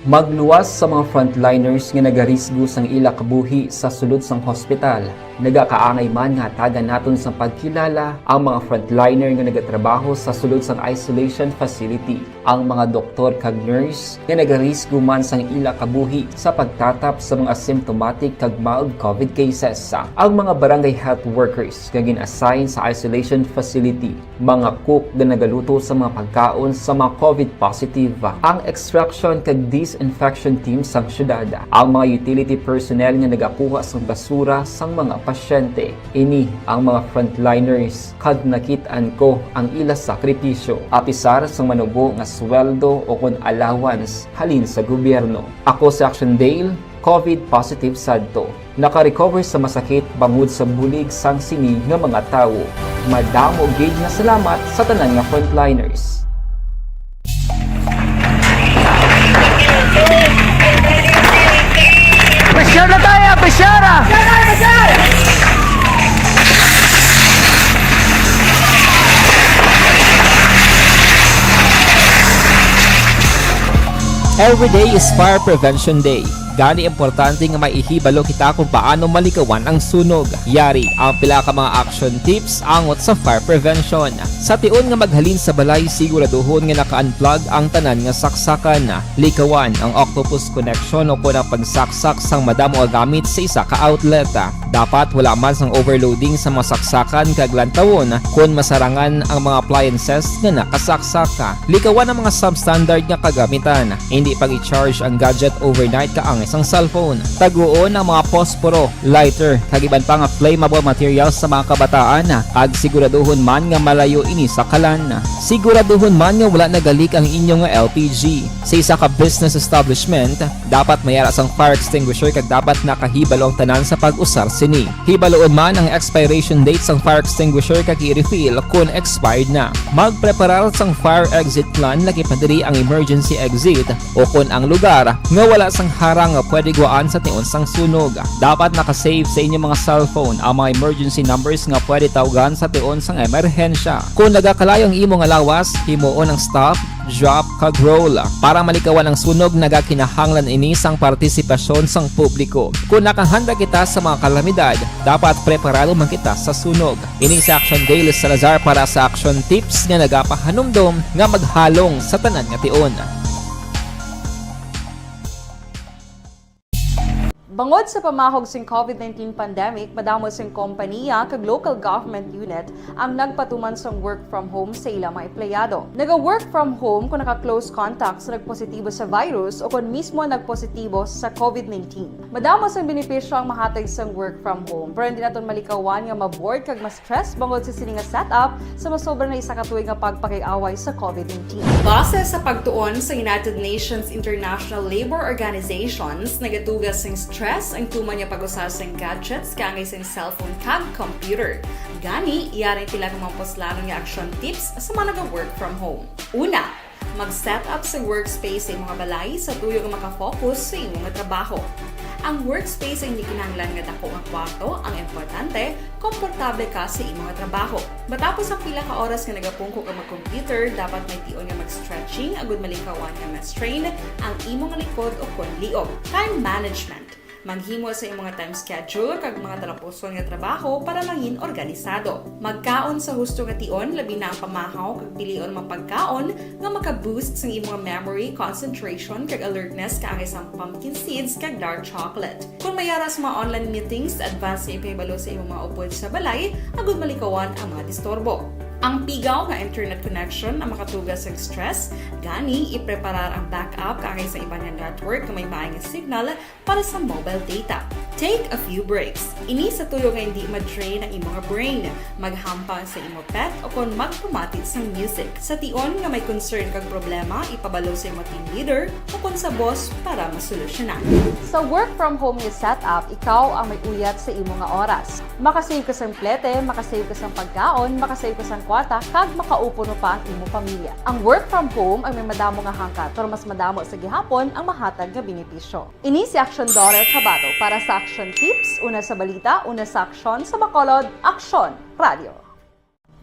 Magluwas sa mga frontliners nga nagarisgo sang ila kabuhi sa sulod sang hospital. Nagakaangay man nga hatagan naton sang pagkilala ang mga frontliner nga nagatrabaho sa sulod sang isolation facility, ang mga doktor kag nurse nga nagarisgo man sang ila kabuhi sa pagtatap sa mga asymptomatic kag mild COVID cases, ang mga barangay health workers nga gin-assign sa isolation facility, mga cook nga nagaluto sa mga pagkaon sa mga COVID positive, ang extraction kag disinfection team sang syudad, ang mga utility personnel nga nagakuha sang basura sang mga pasyente. Ini ang mga frontliners, kag nakit-an ko ang ila sakripisyo, apisar sang manubo nga sweldo o kon allowance halin sa gobyerno. Ako si Action Dale, COVID positive sadto. Nakarecover sa masakit bangod sa bulig sang sini nga mga tawo. Madamo gid nga salamat sa tanan nga frontliners. Pressure na tayo! Pressure na! Every day is Fire Prevention Day. Gani, importante nga may ihibalo kita kung paano malikawan ang sunog. Yari ang pila ka mga action tips angot sa fire prevention. Sa tion nga maghalin sa balay, siguraduhon nga naka-unplug ang tanan nga saksakan. Likawan ang octopus connection o kon ang pagsaksak sang madamo nga gamit sa isa ka outlet. Dapat wala man sang overloading sa mga saksakan kag lantawon kon masarangan ang mga appliances nga nakasaksak. Likawan ang mga substandard nga kagamitan. Indi pag-i-charge ang gadget overnight kaangay sang cellphone. Taguon ang mga posporo, lighter, kag iban pa nga flammable materials sa mga kabataan, kag siguraduhon man nga malayo ini sa kalan. Siguraduhon man nga wala nagalik ang inyo nga L P G. Sa isa ka business establishment, dapat may ara sang fire extinguisher kag dapat nakahibalo ang tanan sa pag-usar sini. Hibaluon man ang expiration date sang fire extinguisher kag i-refill kon expired na. Magpreparar sang fire exit plan, lakip na diri ang emergency exit o kon ang lugar nga wala sang harang nga pwede gwaan sa tion sang sunog. Dapat naka-save sa inyo mga cellphone ang mga emergency numbers nga pwede tawgan sa tion sang emerhensya. Kung nagakalayo ang imo nga lawas, himuon ang stop, drop, kag roll. Para malikawan ang sunog, nagakinahanglan ini sang partisipasyon sang publiko. Kung nakahanda kita sa mga kalamidad, dapat preparado man kita sa sunog. Ini si Action Daily Salazar para sa Action Tips nga nagapahanumdom nga maghalong sa tanan nga tion. Bangod sa pamahog sing COVID nineteen pandemic, madamo sing kompaniya kag local government unit ang nagpatuman sang work from home sa ila mga empleyado. Naga-work from home kung naka-close contact sa nagpositibo sa virus o kon mismo nagpositibo sa COVID nineteen. Madamo sang benepisyo ang mahatag sang work from home, pero hindi naton malikawan nga ma-bored kag ma-stress bangod sa sini nga setup sa masobra na isa ka tuig nga pagpakig-away sa COVID nineteen. Base sa pagtuon sa United Nations International Labour Organizations, nagatuga sing stress ang tuman nga pag-usa sing gadgets kaangay sing cellphone kag computer. Gani, yari sila nga mga puslanon nga action tips sa mga naga-work from home. Una, mag-set up sa workspace sa imong balay sa tuyo nga makafocus sa imong trabaho. Ang workspace ay hindi kinahanglan nga dako nga kwarto, ang importante, komportable ka sa imong trabaho. Matapos ang pila ka oras nga nagapungko ka mag-computer, dapat may tion nga mag-stretching agud malikawan nga ma-strain ang imong likod o kon liog. Time management. Maghimo sa imong time schedule kag mga talapuson nga trabaho para mangin organisado. Magkaon sa husto nga tion, labi na ang pamahaw kag pilion nga pagkaon nga maka-boost sang imong memory, concentration, kag alertness kaangay sang pumpkin seeds kag dark chocolate. Kung may ara sa mga online meetings, advance nga ipahibalo sa imong mga upod sa balay agud malikawan ang mga disturbo. Ang pigaw nga internet connection ang makatuga sa stress, gani ipreparar ang backup kaangay sa iban nga network nga may maay nga signal para sa mobile data. Take a few breaks. Ini sa tuyo nga hindi ma-drain ang imong brain. Maghampang sa imo pet o kon magpamati sang music. Sa tion nga may concern kag problema, ipabalo sa imo team leader o kon sa boss para masolusyonan. Sa work from home nga setup, ikaw ang may uyat sa imo nga oras. Makasave ka sang plete, makasave ka sang pagkaon, makasave ka sang kwarta, kag makaupo pa ang imo pamilya. Ang work from home ay may madamo nga hangkat, pero mas madamo sa gihapon ang mahatag nga benepisyo. Ini si Action Daughter Kabato para sa Action Tips, una sa balita, una sa aksyon, sa Bacolod, Aksyon Radio.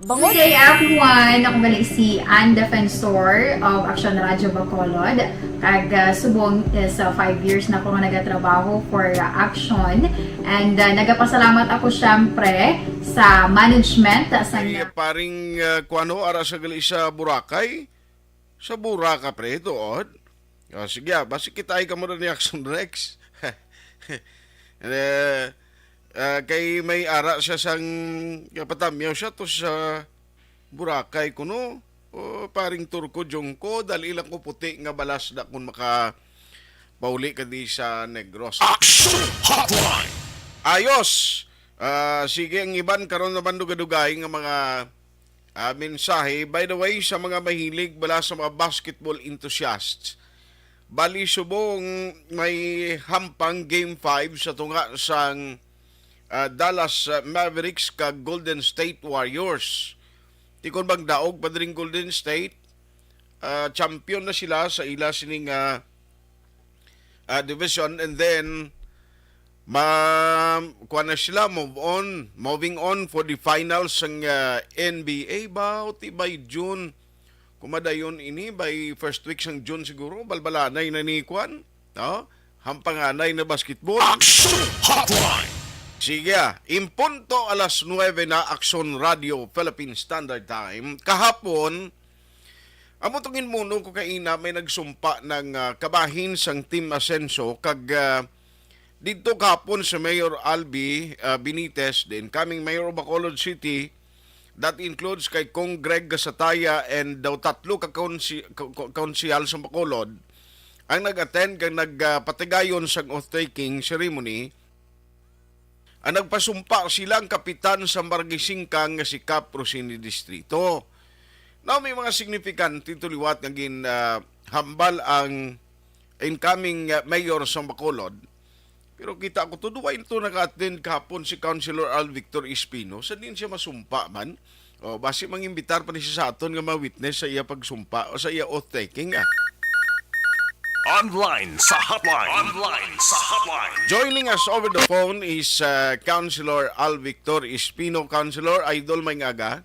Good day, everyone! Ako gali si Ann Defensor of Action Radio Bacolod. Kag, ah, subong is, ah, five years na ako nga nagatrabaho for, ah, Action. And, ah, nagapasalamat ako, syempre, sa management, ah, sa Ay, paring, ah, kuwano, ara sa gali sa Boracay? Sa Boracay, pre, tuod? O, sige, ah, basi kita ay kamo na ni Action Rex. Eh, ah, kay may ara siya sang, kapatamyaw siya to sa Boracay kuno. O, paring Turco Jungko, dali lang ko puti nga balas na kung maka pauli ka di sa Negros. Action Hotline! Ayos! Ah, sige, ang iban karon naman dugay-dugay nga mga, ah, mensahe. By the way, sa mga mahilig bala sa mga basketball enthusiasts, bali subong may hampang Game five sa tunga sang, ah, Dallas, ah, Mavericks kag Golden State Warriors. Tikon bang daog pa dring Golden State? Ah, champion na sila sa ila sining, ah, ah, division, and then ma kuan na sila, move on, moving on for the finals sang, ah, N B A ba, uti by June. Kumadayon ini, by first week sang June siguro, balbalanay na ni kuan, no? Hampanganay na basketball. Action Hotline! Sige, ah, in punto alas nuebe na, Action Radio Philippine Standard Time. Kahapon, amo tong inmuno ko kaina, may nagsumpa ng, ah, kabahin sang Team Asenso kag, ah, didto kahapon si Mayor Albi, ah, Benitez, the incoming mayor of Bacolod City, that includes kay Cong Greg Gasataya and daw tatlo ka konsi-, ko-, ko-, konsehal sa Bacolod, ang nag-attend kag nagpatigayon sang oath-taking ceremony. Ang nagpasumpa sila ang kapitan sa Barangay Singkang nga si Kap Rosini Distrito. Now, may mga signifikante to liwat nga gin, ah, hambal ang incoming, ah, mayor sa Bacolod. Pero kita ko to, duwa ito naka-attend kahapon si Councilor Al Victor Espino. Sa din siya masumpa man? O, basi mangimbitar pa ni siya sa aton nga mga witness sa iya pagsumpa o sa iya oath-taking, ah. Online sa hotline. Online sa hotline. Joining us over the phone is uh, Councilor Al Victor Espino. Councilor, idol, may aga.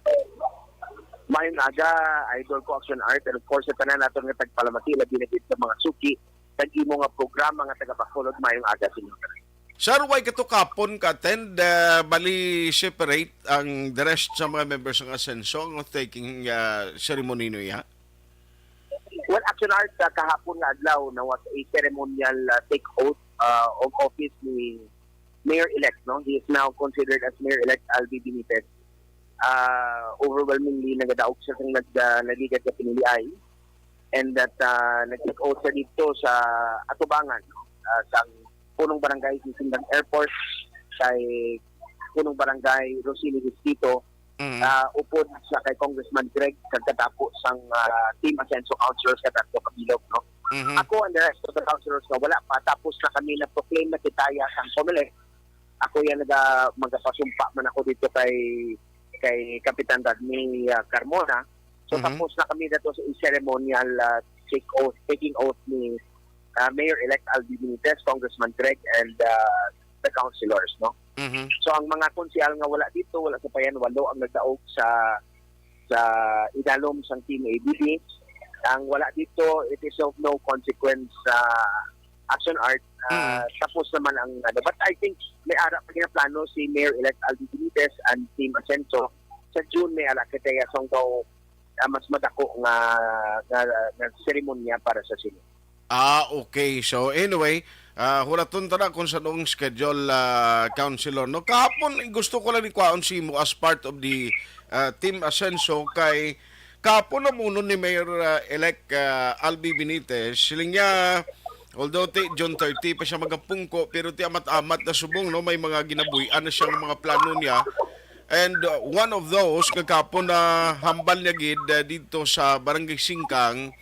Mayong aga, idol ko, Action Art, and of course, sa tanan naton nga tagpalamati, labi na gid sa mga suki sa imo nga programa nga Taga Bacolod. Mayong aga sa inyo. Sir, why ka to kapon ka attend? Uh, bali, separate ang the rest sa mga members ng Asenso ang taking uh, ceremony no ya? Well, Action Art, uh, kahapon nga adlaw na was a ceremonial uh, take oath uh, of office ni Mayor-elect, no? He is now considered as Mayor-elect Albi Benitez. Uh, overwhelmingly, nagadaog siya kung nag, uh, nagligad sa piniliay. And that uh, nag-take oath siya dito sa atubangan, no? Uh, sa punong barangay sa Sindang Airport, kay punong barangay Rosini Distrito, Mm. ah, upod sa kay Congressman Greg kag katapo sang, ah, Team Asenso Councilors nga tatlo ka bilog, no? Mhm. Ako and the rest of the councilors nga wala pa, tapos na kami na-proclaim na kita ya sang Comelec. Ako yan naga-, magapasumpa man ako dito kay, kay Kapitan Rodney, ah, Carmona. So, Mhm. tapos na kami dito sa ceremonial, ah, take oath, taking oath ni, ah, Mayor-elect Albi Benitez, Congressman Greg, and, ah, the councilors, no? Mhm. So, ang mga konsehal nga wala dito, wala sa payan, walo ang nagdaog sa, sa idalom sang Team A B B. Ang wala dito, it is of no consequence sa Action Art. Ah, Mhm. tapos naman ang, ano, but I think may ara pa ginaplano si Mayor-elect Albi Benitez and Team Asenso. Sa June, may ara kita ya sang daw, ah, mas madako nga, nga, nga seremonya para sa sini. Ah, okay. So, anyway, ah, hulaton ta na kung sa noong schedule, ah, Councilor. No? Kahapon, gusto ko lang ikwaon si mo as part of the ah, Team Asenso kay kahapon namuno ni Mayor, ah, elect, ah, Albi Benitez. Siling niya, although ti June thirty pa siya magapungko, pero ti amat-amat na subong, no, may mga ginabuy-an na siya ng mga plano niya. And, uh, one of those, kagapon na hambal niya gid, uh, dito sa Barangay Singkang,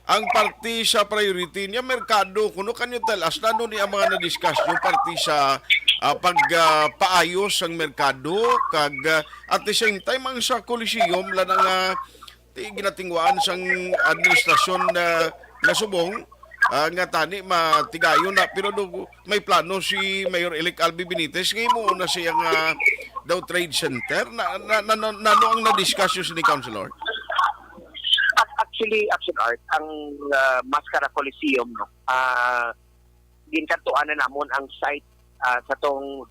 ang parte sa priority niya, merkado. Kuno, can you tell us, ano ni ang mga na-discuss yung parte sa, uh, pag, uh, paayos ang merkado, kag, uh, at the same time, ang sa Coliseum, lang nga, ti ginatingwaan sang administrasyon na nasubong, ah, nga tani matigayon na, pero do, may plano si Mayor-elect Albi Benitez nga imo na siya nga daw trade center. Na, na, na, na, nano ang na-discuss yun ni Councilor? Ac-, actually, Action Art, ang, ah, Mascara Coliseum, no? Ah, ginkadtuan na namon ang site, ah, sa tong,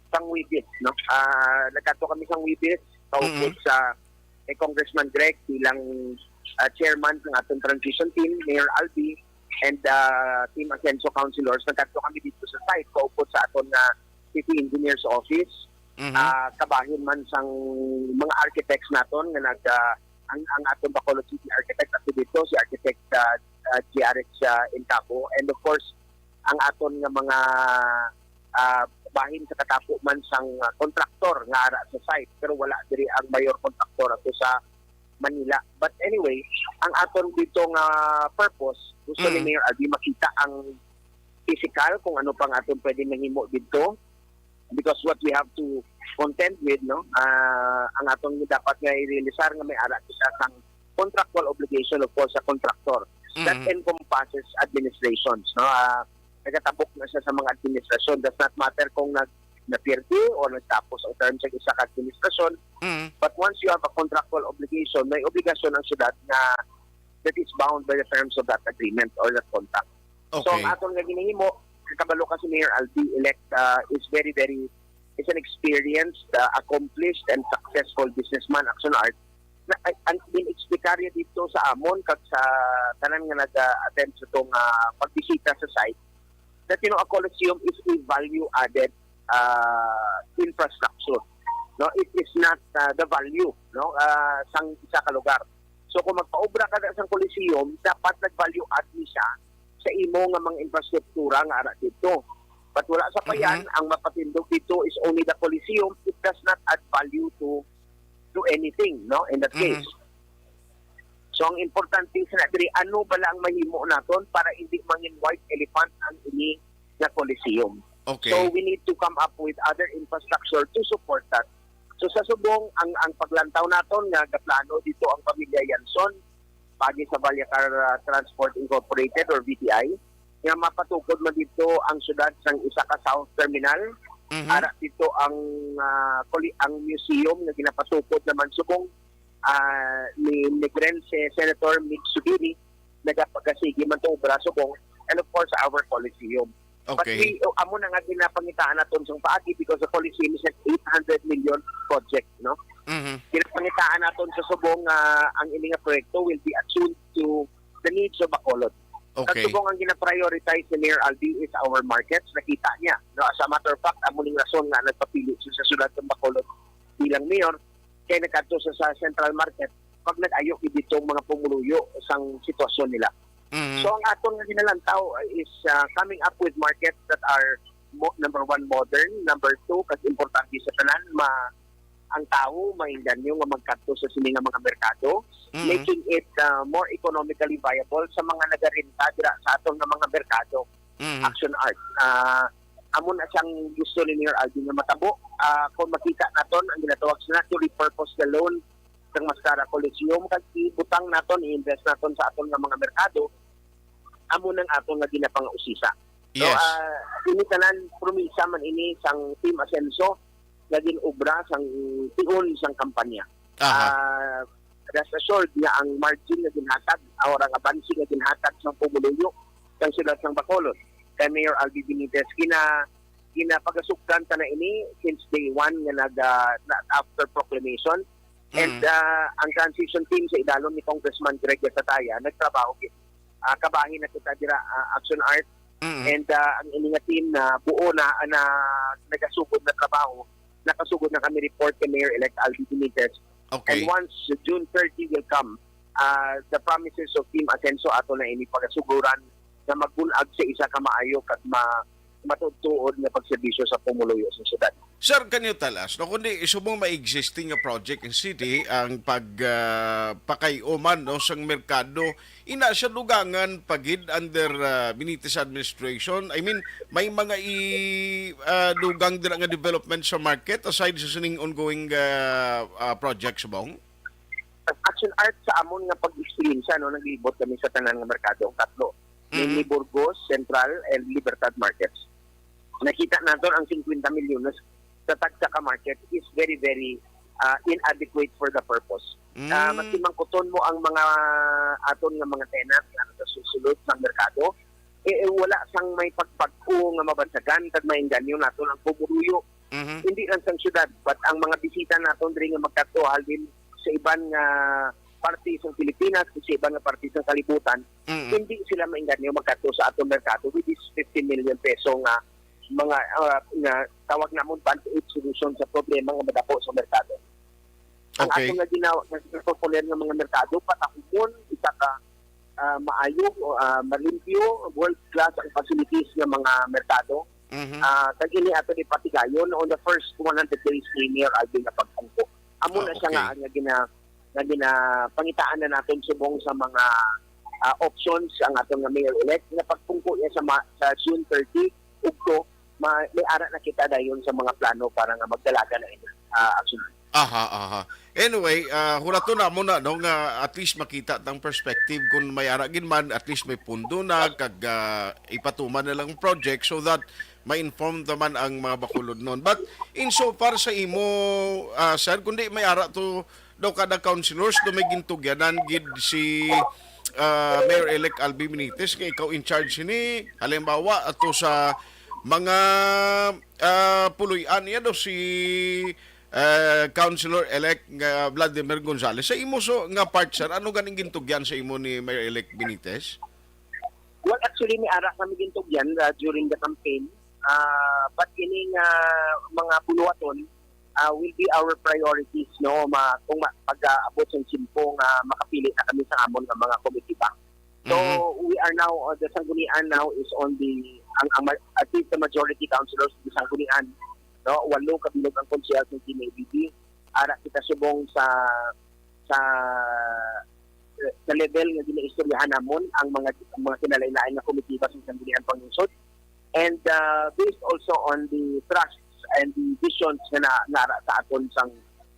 sang Huwebes, no? Ah, nagkadto kami sang Huwebes, kaupod Mm. sa kay Congressman Greg bilang, ah, chairman sang atong transition team, Mayor Albi, and, ah, Team Asenso councilors. Nagkadto kami dito sa site, kaupod sa aton nga city engineer's office. Mhm. Ah, kabahin man sang mga architects naton nga nag, ah, ang, ang aton Bacolod City Architect ato dito, si Architect, ah, ah, G R H, ah, Incabo. And of course, ang aton nga mga, ah, bahin sa katapo man sang, ah, kontraktor nga ara sa site, pero wala diri ang mayor kontraktor ato sa Manila. But anyway, ang aton dito nga purpose, gusto ni Mm. Mayor Albi makita ang physical kung ano pang aton pwede mahimo dito, because what we have to contend with, no, ah, ang aton dapat nga i-realisar nga may ara kita sang contractual obligation, of course, sa contractor. That Mm. encompasses administrations, no? Ah, nagatabok na siya sa mga administrasyon. Does not matter kung nag-, napirdi or nagtapos ang terms sa isa ka administrasyon. Mm. But once you have a contractual obligation, may obligasyon ang syudad na that is bound by the terms of that agreement or that contract. So, Okay. ang aton nga ginahimo, kabalo ka si Mayor Albi, elect, uh, is very, very, is an experienced, uh, accomplished, and successful businessman, Action Art. Na, ay, ang in-explicarya dito sa amon, kag sa tanan nga nag-attend sa itong, uh, pagbisita sa site, that, you know, a coliseum is a value-added, uh, infrastructure. No, it is not, uh, the value, no, uh, sang isa ka lugar. So, kung magpaobra ka na sang coliseum, dapat nag-value add ni siya sa imo nga mga infrastruktura nga ara dito. But wala sa payan, Mhm. ang mapatindog dito is only the coliseum. It does not add value to, to anything, no, in that Mhm. case. So, ang importante sa diri, ano bala ang mahimo naton para hindi mangin white elephant ang ini nga coliseum? Okay. So, we need to come up with other infrastructure to support that. So, sa subong, ang, ang paglantaw naton nga gaplano dito ang pamilya Yanson, paagi sa Vallecar, ah, Transport Incorporated or V T I, nga mapatukod man dito ang syudad sang isa ka south terminal. Mhm. Ara dito ang, ah, kuli-, ang museum nga ginapatukod naman subong, ah, ni Negrense Senator Mig Subiri, nagapagasigi man tong obra subong, and of course, our Coliseum. But Okay. we, amo na nga ginapangitaan naton sa paagi because the Coliseum is an eight hundred million project, no? Mhm. Ginapangitaan naton sa subong nga ang ini nga proyekto will be attuned to the needs of Bacolod. Okay. Ang subong ang gina-prioritize ni Mayor Albi is our markets. Nakita niya, no? As a matter of fact, amo ning rason nga nagpapili siya sa siyudad ng Bacolod bilang mayor. Kay nagkadto sa, sa central market pag nag-ayo gid dito ang mga pumuluyo sang sitwasyon nila. Mhm. So, ang aton nga ginalantaw is, ah, coming up with markets that are mo-, number one, modern, number two, kag importante sa tanan, ma-, ang tawo maingganyo nga magkadto sa sini nga mga merkado, Mhm. making it, ah, more economically viable sa mga nagarenta dira sa aton nga mga merkado. Mhm. Action Art. Ah, amo na siyang gusto ni Mayor Alvin nga matabo. Ah, kung makita naton ang ginatawag sa to repurpose the loan sang Mascara Coliseum, kag ibutang naton, i-invest naton sa aton nga mga merkado, amo nang aton nga ginapangausisa. So, Yes. ah, ini tanan promisa man ini sang Team Asenso nga gin-obra sang tion sang kampanya. Aha. Ah, rest assured nga ang margin nga ginhatag, or ang abansi nga ginhatag sang pumuluyo sang siyudad sang Bacolod kay Mayor Albi Benitez, gina-, ginapagasugdan ta na ini since day one nga nag-, ah, na, after proclamation. And, Mm. ah, ang transition team sa idalom ni Congressman Greg Gatataia nagtrabaho gid. Ah, kabahin na kita dira, ah, Action Art. Mm. And, ah, ang ini nga team na buo na, na nagasugod na trabaho, nakasugod na kami report kay Mayor-elect Albi Benitez. Okay. And once June thirty will come, ah, the promises of Team Asenso ato na ini pagasuguran na magbun-ag sa isa ka maayo kag ma-, matuod-tuod nga pagserbisyo sa pumuluyo sa syudad. Sir, can you tell us, no, kundi subong may existing nga project in city ang pag, ah, pakay-uman, no, sang merkado, ina siya dugangan pa gid under, ah, Benitez administration? I mean, may mga i-, ah, dugang dira nga development sa market aside sa sining ongoing, ah, ah, project subong? Action Art, sa amon nga pag-experience, no, naglibot kami sa tanan nga merkado, ang tatlo, Mm. Mini Burgos, Central, and Libertad markets. Nakita naton ang fifty milyones sa tagsa ka market is very, very, ah, inadequate for the purpose. Mm. Ah, maski mangkuton mo ang mga aton nga mga tenants nga nagasusulod sa merkado, eh, eh, wala sang may pagpag-o nga mabansagan kag maingganyo naton ang pumuluyo. Mhm. Hindi lang sang syudad, but ang mga bisita naton diri nga magkadto halin sa iban nga parte sa Pilipinas, sa iban nga parte sa kalibutan, Mm. hindi sila maingganyo magkadto sa atong merkado with this fifty million peso nga mga, ah, nga tawag namon band-aid solution sa problema nga madako sa merkado. Ang Okay. ato nga ginawa, nga popular nga mga merkado, patahumon, isa ka, ah, maayo, ah, malimpyo, world class ang facilities nga mga merkado. Mhm. Ah, kag ini ato ni patigayon on the first one hundred days ni Mayor Alvin nga pagpungko. Amo Ah, na siya okay. nga, nga gina-, nga ginapangitaan na naton subong sa mga, ah, options ang aton nga mayor-elect nga pagpungko niya sa ma-, sa June thirty, ugto, ma-, may ara na kita dayon sa mga plano para nga magdalagan na ini, ah, Action. Aha, aha. Anyway, ah, hulaton na mo na, no, nga at least makita tang perspective kung may ara gid man, at least may pundo na, kag, ah, ipatuman na lang project so that ma-inform naman ang mga Bacolod nun. But in so far sa imo, ah, sir, kundi may ara to daw kada councilors do may gintugyanan gid si, ah, Mayor-elect Albi Benitez nga ikaw in charge sini. Halimbawa, ato sa mga, ah, puloy-an niya do si, ah, Councilor-elect nga Vladimir Gonzales. Sa imo so nga part, sir, ano ganing gintugyan sa imo ni Mayor-elect Benitez? Well, actually, may ara kami gintugyan, ah, during the campaign. Ah, but ining, ah, mga buluhaton, ah, will be our priorities, no, ma-, kung ma-, pag-aabot sa tiempo nga makapili na kami sa amon nga mga komitiba. So, Mhm. we are now, uh, the Sanggunian now is on the, ang, ang ma-, at least the majority councilors of the Sanggunian, no, walo kabilog ang konsehal sa T M A B P. Ara kita subong sa, sa, sa level nga ginaistoryahan namon ang mga, ang mga kinalain-lain nga komitiba sa Sanggunian Panglungsod. And, uh, based also on the trusts and the visions nga na, nara sa aton sang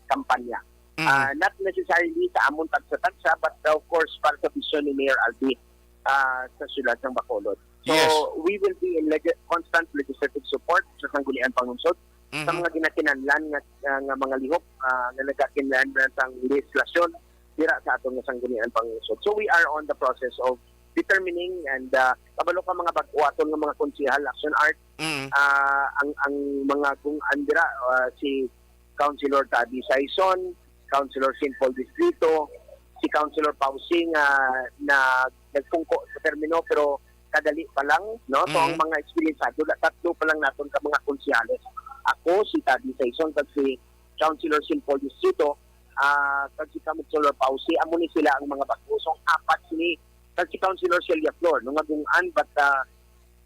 kampanya. Mm. Ah, not necessarily sa amon tagsa-tagsa, but, uh, of course, para sa vision ni Mayor Albi, ah, sa siyudad ng Bacolod. So, Yes. we will be in leg-, constant legislative support sa Sangguniang Panglungsod sa Mhm. mga ginakinahanglan nga, ah, nga mga lihok, ah, nga nagakinahanglan sang legislasyon dira sa aton nga Sangguniang Panglungsod. So, we are on the process of determining and, ah, kabalo ka mga bag-o aton nga mga konsehal, Action Art, Mm. ah, ang, ang mga kung andira, ah, si Councilor Tabi Saison, Councilor Saint Paul Distrito, si Councilor Pausing, ah, na nagpungko sa termino pero kadali pa lang, no? So, ang Mm. mga eksperyensado, da-, tatlo pa lang naton ka mga konsehales. Ako, si Tabi Saison, kag si Councilor Saint Paul Distrito, ah, kag si Councilor Pausi, amo ni sila ang mga bago. So, ang apat sini, kag si Councilor Celia Flor, no, nga gung-an, but, ah,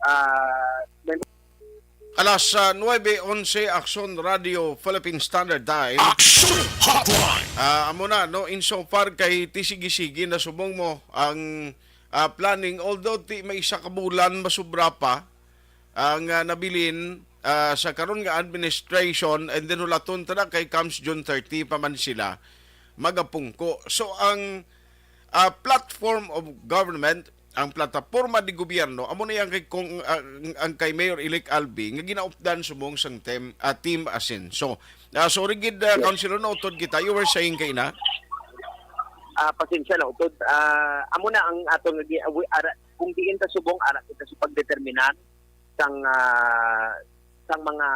ah, may Alas, ah, nuebe onse, Aksyon Radio Philippine Standard Time. Action Hotline! Ah, amo na, no? Insofar kay ti sige-sige na subong mo ang, ah, planning, although ti may isa ka bulan masubra pa ang, ah, nabilin, ah, sa karon nga administration, and then hulaton ta na kay comes June thirty pa man sila magapungko. So ang, ah, platform of government, ang plataporma di gobyerno, amo na yang kay kung, ah, ang, ang kay Mayor Elect Albi nga ginaupdan subong sang tem-, ah, Team Asenso. Ah, sorry gid, ah, Yes. Councilor, nautod kita. You were saying kay na? Ah, pasensya na, utod. Ah, amo na ang ato nga gi-, awi-, ara, kung diin ta subong, ara kita sa pagdeterminar sang, ah, sang mga,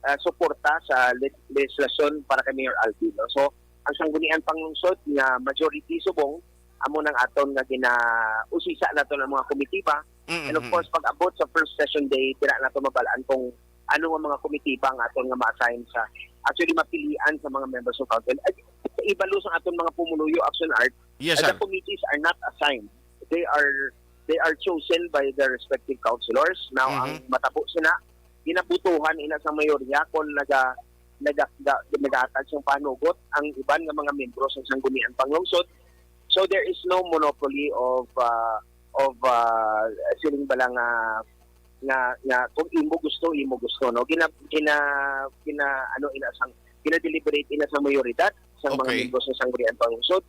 ah, suporta sa le-, legislasyon para kay Mayor Albi, no? So, ang Sangguniang Panglungsod nga majority subong, amo nang aton nga gina-usisa naton ang mga komitiba. Mm, And of mm, course, mm. pag abot sa first session day, dira nato mabalaan kung ano nga mga komitiba ang aton nga ma-assign sa, actually, mapilian sa mga members of council. At sa ibalo sa aton mga pumuluyo, Action Art, Yes, the sir. committees are not assigned. They are, they are chosen by their respective councilors. Now, Mhm. ang matabo sina, ginabutuhan ina sa mayorya kung naga-, naga-, ga-, nagahatag sang panugot ang iban nga mga miyembro sa Sangguniang Panglungsod. So, there is no monopoly of, ah, of, ah, siling bala nga, nga, nga kung imo gusto, imo gusto, no? Gina-, gina-, gina-, ano, ina sang, gina-deliberate ina sa mayoridad sa mga Okay. miyembro sa Sangguniang Panglungsod.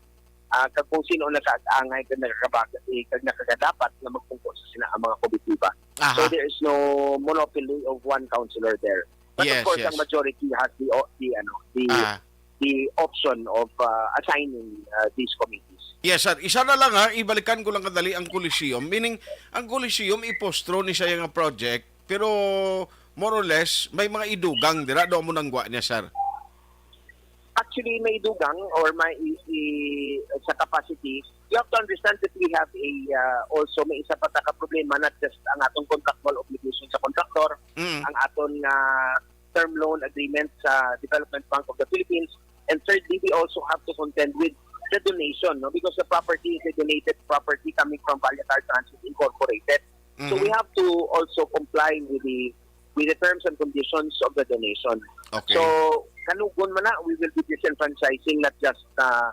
Ah, kag kung sino ang nakaangay kag nakakabag-, eh, kag nakakadapat nga magpungko sa sina ang mga komitiba. Aha. So, there is no monopoly of one councilor there. But Yes, of course, yes. ang majority has the o-, the, ano, the, Ah. the option of, uh, assigning, uh, these committees. Yes, sir. Isa na lang, ha, ibalikan ko lang kadali ang Coliseum. Meaning, ang Coliseum, ipostro ni siya nga project, pero more or less, may mga idugang dira, do mo nang gwa niya, sir? Actually, may idugang or may i-, i-, sa capacity, you have to understand that we have a, uh, also may isa pa ta ka problema, not just ang atong contractual obligation sa contractor, Mm. ang aton nga term loan agreement sa Development Bank of the Philippines, and thirdly, we also have to contend with the donation, no? Because the property is a donated property coming from Valle Car Transit Incorporated. So, Mhm. we have to also comply with the, with the terms and conditions of the donation. Okay. So, kanugon man na, we will be disenfranchising not just, uh,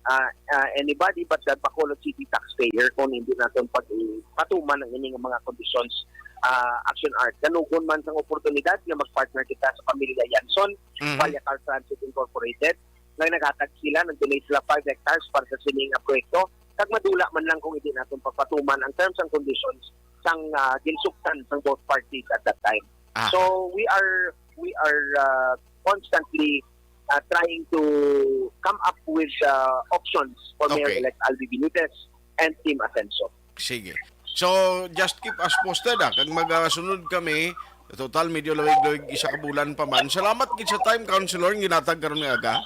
uh, uh, anybody but the Bacolod City taxpayer kung hindi naton pag-, patuman ang ining mga conditions, uh, Action Art. Kanugon man sang oportunidad nga mag-partner kita sa pamilya Yanson, Mhm. Valle Car Transit Incorporated, nga naghatag sila, nag-donate sila five hectares para sa sini nga proyekto. Kag madula man lang kung hindi naton pagpatuman ang terms and conditions sang, ah, ginsugtan sang both parties at that time. Ah. So, we are, we are, ah, constantly, ah, trying to come up with, ah, options for Okay. Mayor-elect Albi Benitez and Team Asenso. Sige. So, just keep us posted, ah. Kag magasunod kami, total, medyo lawig-lawig, isa ka bulan pa man. Salamat gid sa time, Councilor, nga ginhatag karon nga aga.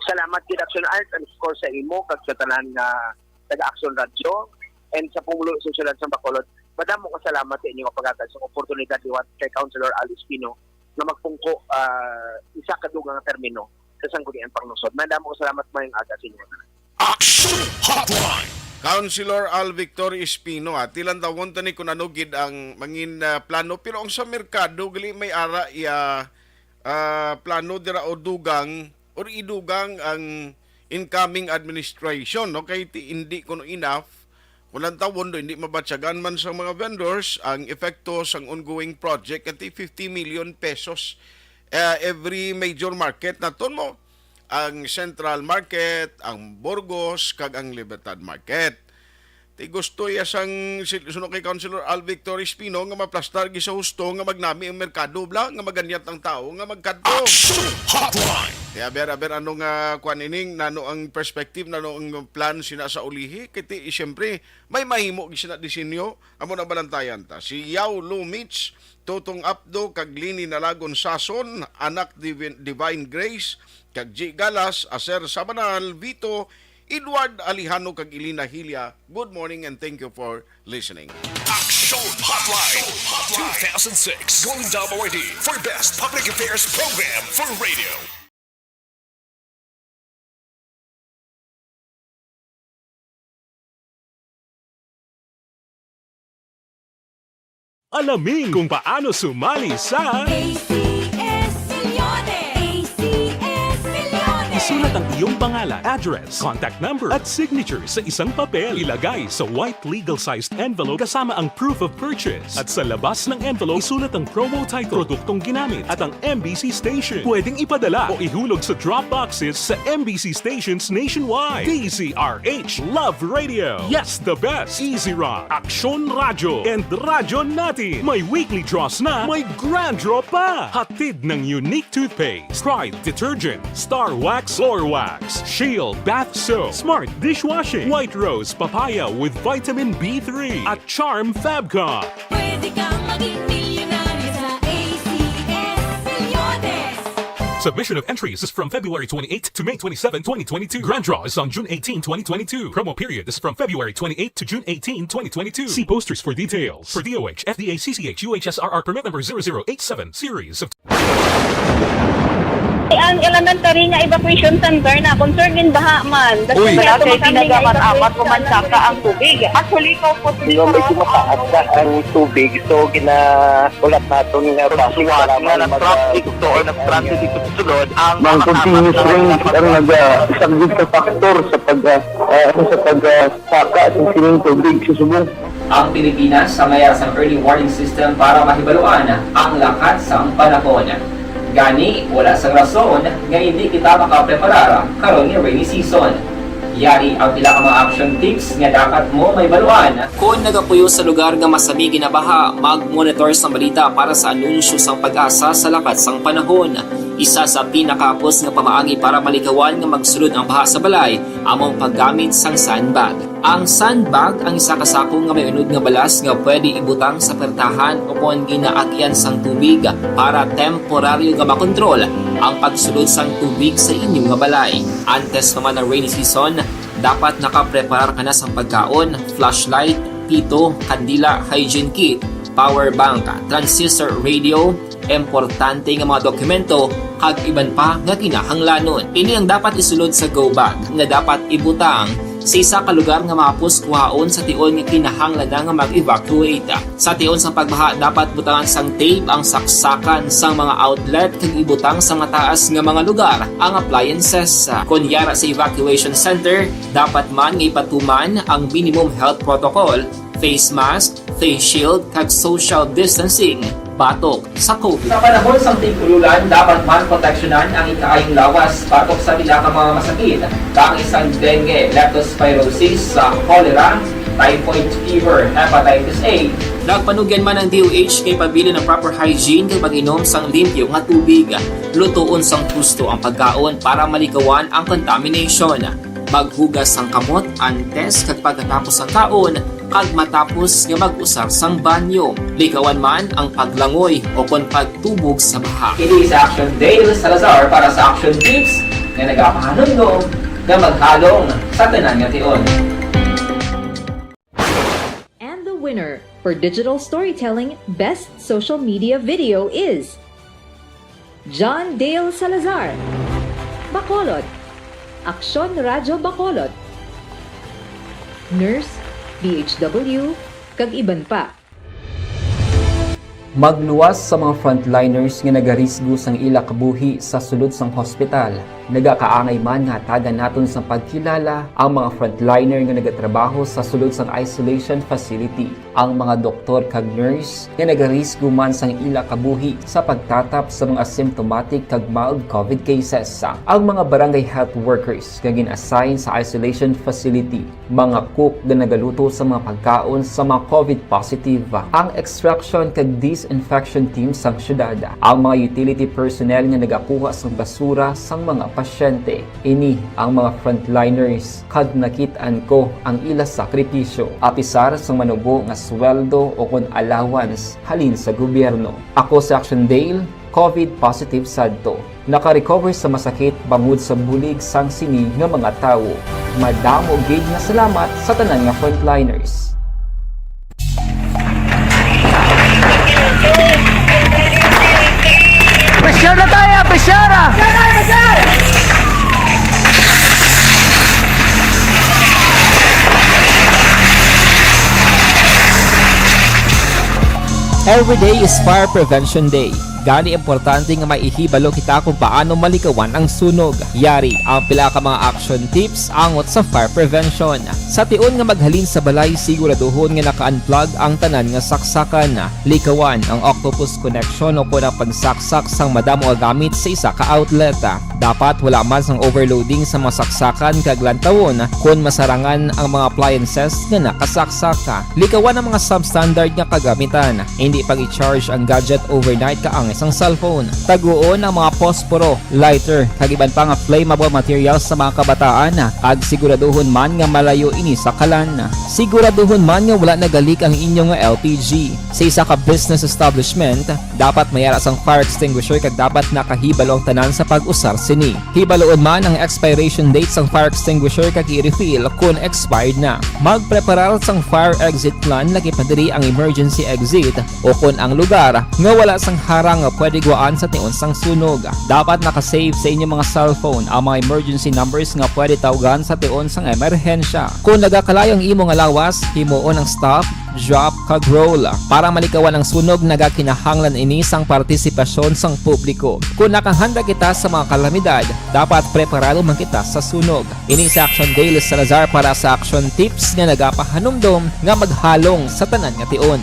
Salamat gid, Action Art, and of course sa imo, kag sa tanan nga taga-Action Radio, and sa pumulo sa siyudad sa Bacolod. Madamo nga salamat sa inyo nga paghatag sa oportunidad liwat kay Councilor Al Espino nga magpungko, ah, isa ka dugang nga termino sa Sangguniang Panglungsod. Madamo nga salamat, maayong aga sa inyo. Action Hotline! Councilor Al Victor Espino, ah, tilantawon ta ni kung ano gid ang mangin, ah, plano. Pero ang sa merkado, gali may ara iya, ah, plano dira o dugang or idugang ang incoming administration, no? Kay ti-, hindi kuno enough, kung lantawon do, hindi mabatyagan man sa mga vendors ang epekto sang ongoing project, kay ti fifty million pesos, eh, every major market naton mo. ang Central Market, ang Burgos, kag ang Libertad Market. Ti gusto ya sang sil-, suno kay Councilor Alvic Torres Pino nga maplastar gi sa husto nga magnami ang merkado bala nga maganyat ang tawo nga magkadto. Action Hotline! Kaya aber, aber, ano nga kuan ining, nano ang perspective, nano ang plan sina sa ulihi? Kay ti, siyempre, may mahimo gid sina disenyo, amo na balantayan ta. Si Yao Lumich, Totong Apdo, kag Lini Nalagon Sason, anak Divin-, Divine Grace, kag G Galas, Aser Sabanal, Vito, Edward Alejano, kag Elena Hilia. Good morning and thank you for listening. Action Hotline, two thousand six Golden Dome Awardee for Best Public Affairs Program for Radio. Alamin kung paano sumali sa A C S Milyones! A C S Milyones! Isulat ang iyong pangalan, address, contact number, at signature sa isang papel. Ilagay sa white legal-sized envelope kasama ang proof of purchase. At sa labas ng envelope, isulat ang promo title, produktong ginamit, at ang M B C station. Pwedeng ipadala o ihulog sa drop boxes sa M B C stations nationwide. D Z R H Love Radio. Yes, the best. Easy Run, Aksyon Radyo, and Radyo Natin. May weekly draws na, may grand draw pa. Hatid ng Unique Toothpaste, Pride Detergent, Star Wax Floor Wax, Shield Bath Soap, Smart Dishwashing, White Rose Papaya with Vitamin B three, at Charm Fabcon. Pwede kang maging milyonaryo sa A C S Milyones. Submission of entries is from February twenty-eighth to May twenty-seven, twenty twenty-two. Grand draw is on June eighteen, twenty twenty-two. Promo period is from February twenty-eighth to June eighteen, twenty twenty-two. See posters for details. For D O H, F D A, C C H, U H S R R permit number zero zero eight seven, series of Ang elementary nga evacuation center na concern in baha man. Uy. Wala kay tinaga man amat ko man saka ang tubig. Actually, ko po. Di ba, medyo mataas na ang tubig, so ginahulat naton nga bus para nga mag-, nag-transit to or nag-transit dito sa sulod ang mga continuous rain ang nag-, ah, isa gid sa factor sa pag, ah, ah, sa pag, ah, saka sa sining tubig sa subong. Ang Pilipinas sa mayar sang early warning system para mahibaluan ang lakat sang panahon. Gani, wala sang rason nga indi kita makapreparar karon nga rainy season. Yari ang pila ka mga action tips nga dapat mo mahibaluan. Kon nagapuyo sa lugar nga masami ginabaha, mag-monitor sang balita para sa anunsyo sang PAGASA sa lakat sang panahon. Isa sa pinakahapos nga pamaagi para malikawan nga magsulod ang baha sa balay amo ang paggamit sang sandbag. Ang sandbag ang isa ka sako nga may unod nga balas nga pwede ibutang sa pertahan o kon ginaagyan sang tubig para temporaryo nga makontrol ang pagsulod sang tubig sa inyo nga balay. Antes pa man ang rainy season, dapat nakapreparar ka na sang pagkaon, flashlight, pito, kandila, hygiene kit, power bank, transistor radio, importante nga mga dokumento, kag iban pa nga kinahanglanon. Ini ang dapat isulod sa go bag nga dapat ibutang sa isa ka lugar nga mahapos kuhaon sa tion nga kinahanglan na nga mag-evacuate. Sa tion sang pagbaha, dapat butangan sang tape ang saksakan sang mga outlet kag ibutang sa mataas nga mga lugar ang appliances. Kon yara sa evacuation center, dapat man nga ipatuman ang minimum health protocol, face mask, face shield, kag social distancing batok sa COVID. Sa panahon sang tig-ululan, dapat man proteksyonan ang ikaayong lawas batok sa pila ka mga masakit, kaangay sang dengue, leptospirosis, sa cholera, typhoid fever, hepatitis A. Nagpanugyan man ang D O H nga ipabilin ang proper hygiene kag pag-inom sang limpyo nga tubig. Lutoon sang husto ang pagkaon para malikawan ang contamination. Maghugas sang kamot antes kag pagkatapos sang kaon, kag matapos nga mag-usar sang banyo. Likawan man ang paglangoy o kon pagtubog sa baha. Ini si Action Dale Salazar para sa Action Tips nga nagapahanumdom nga maghalong sa tanan nga tion. And the winner for digital storytelling best social media video is John Dale Salazar, Bacolod, Aksyon Radyo Bacolod, nurse, D H W, kag iban pa. Magluwas sa mga frontliners nga nagarisgo sang ila kabuhi sa sulod sang hospital. Nagakaangay man nga hatagan naton sang pagkilala ang mga frontliner nga nagatrabaho sa sulod sang isolation facility, ang mga doktor kag nurse nga nagarisgo man sang ila kabuhi sa pagtatap sa mga symptomatic kag mild covid cases, ang mga barangay health workers nga gin-assign sa isolation facility, mga cook nga nagaluto sa mga pagkaon sa mga covid positive, ang extraction kag disinfection team sang syudad, ang mga utility personnel nga nagakuha sang basura sang mga pasyente. Ini ang mga frontliners, kag nakit-an ko ang ila sakripisyo, apisar sang manubo nga sweldo o kon allowance halin sa gobyerno. Ako si Action Dale, covid positive sadto. Naka-recover sa masakit bangod sa bulig sang sini nga mga tawo. Madamo gid nga salamat sa tanan nga frontliners. Pressure na tayo! Pressure na! Every day is Fire Prevention Day. Gani, importante nga may ihibalo kita kung paano malikawan ang sunog. Yari ang pila ka mga action tips angot sa fire prevention. Sa tion nga maghalin sa balay, siguraduhon nga naka-unplug ang tanan nga saksakan. Likawan ang octopus connection o kon ang pagsaksak sang madamo nga gamit sa isa ka outlet. Dapat wala man sang overloading sa mga saksakan kag lantawon kon masarangan ang mga appliances nga nakasaksak. Likawan ang mga substandard nga kagamitan. Indi pag-i-charge ang gadget overnight kaangay sang cellphone. Taguon ang mga posporo, lighter, kag iban pa nga flammable materials sa mga kabataan, kag siguraduhon man nga malayo ini sa kalan. Siguraduhon man nga wala nagalik ang inyo nga L P G. Sa isa ka business establishment, dapat may ara sang fire extinguisher kag dapat nakahibalo ang tanan sa pag-usar sini. Hibaloon man ang expiration date sang fire extinguisher kag i-refill kon expired na. Magpreparar sang fire exit plan, lakip na diri ang emergency exit o kon ang lugar nga wala sang harang nga pwede gwaan sa tion sang sunog. Dapat naka-save sa inyo mga cellphone ang mga emergency numbers nga pwede tawgan sa tion sang emerhensya. Kon nagakalayo ang imo nga lawas, himuon ang stop, drop, kag roll. Para malikawan ang sunog, nagakinahanglan ini sang partisipasyon sang publiko. Kon nakahanda kita sa mga kalamidad, dapat preparado man kita sa sunog. Ini si Action Dale Salazar para sa Action Tips nga nagapahanumdom nga maghalong sa tanan nga tion.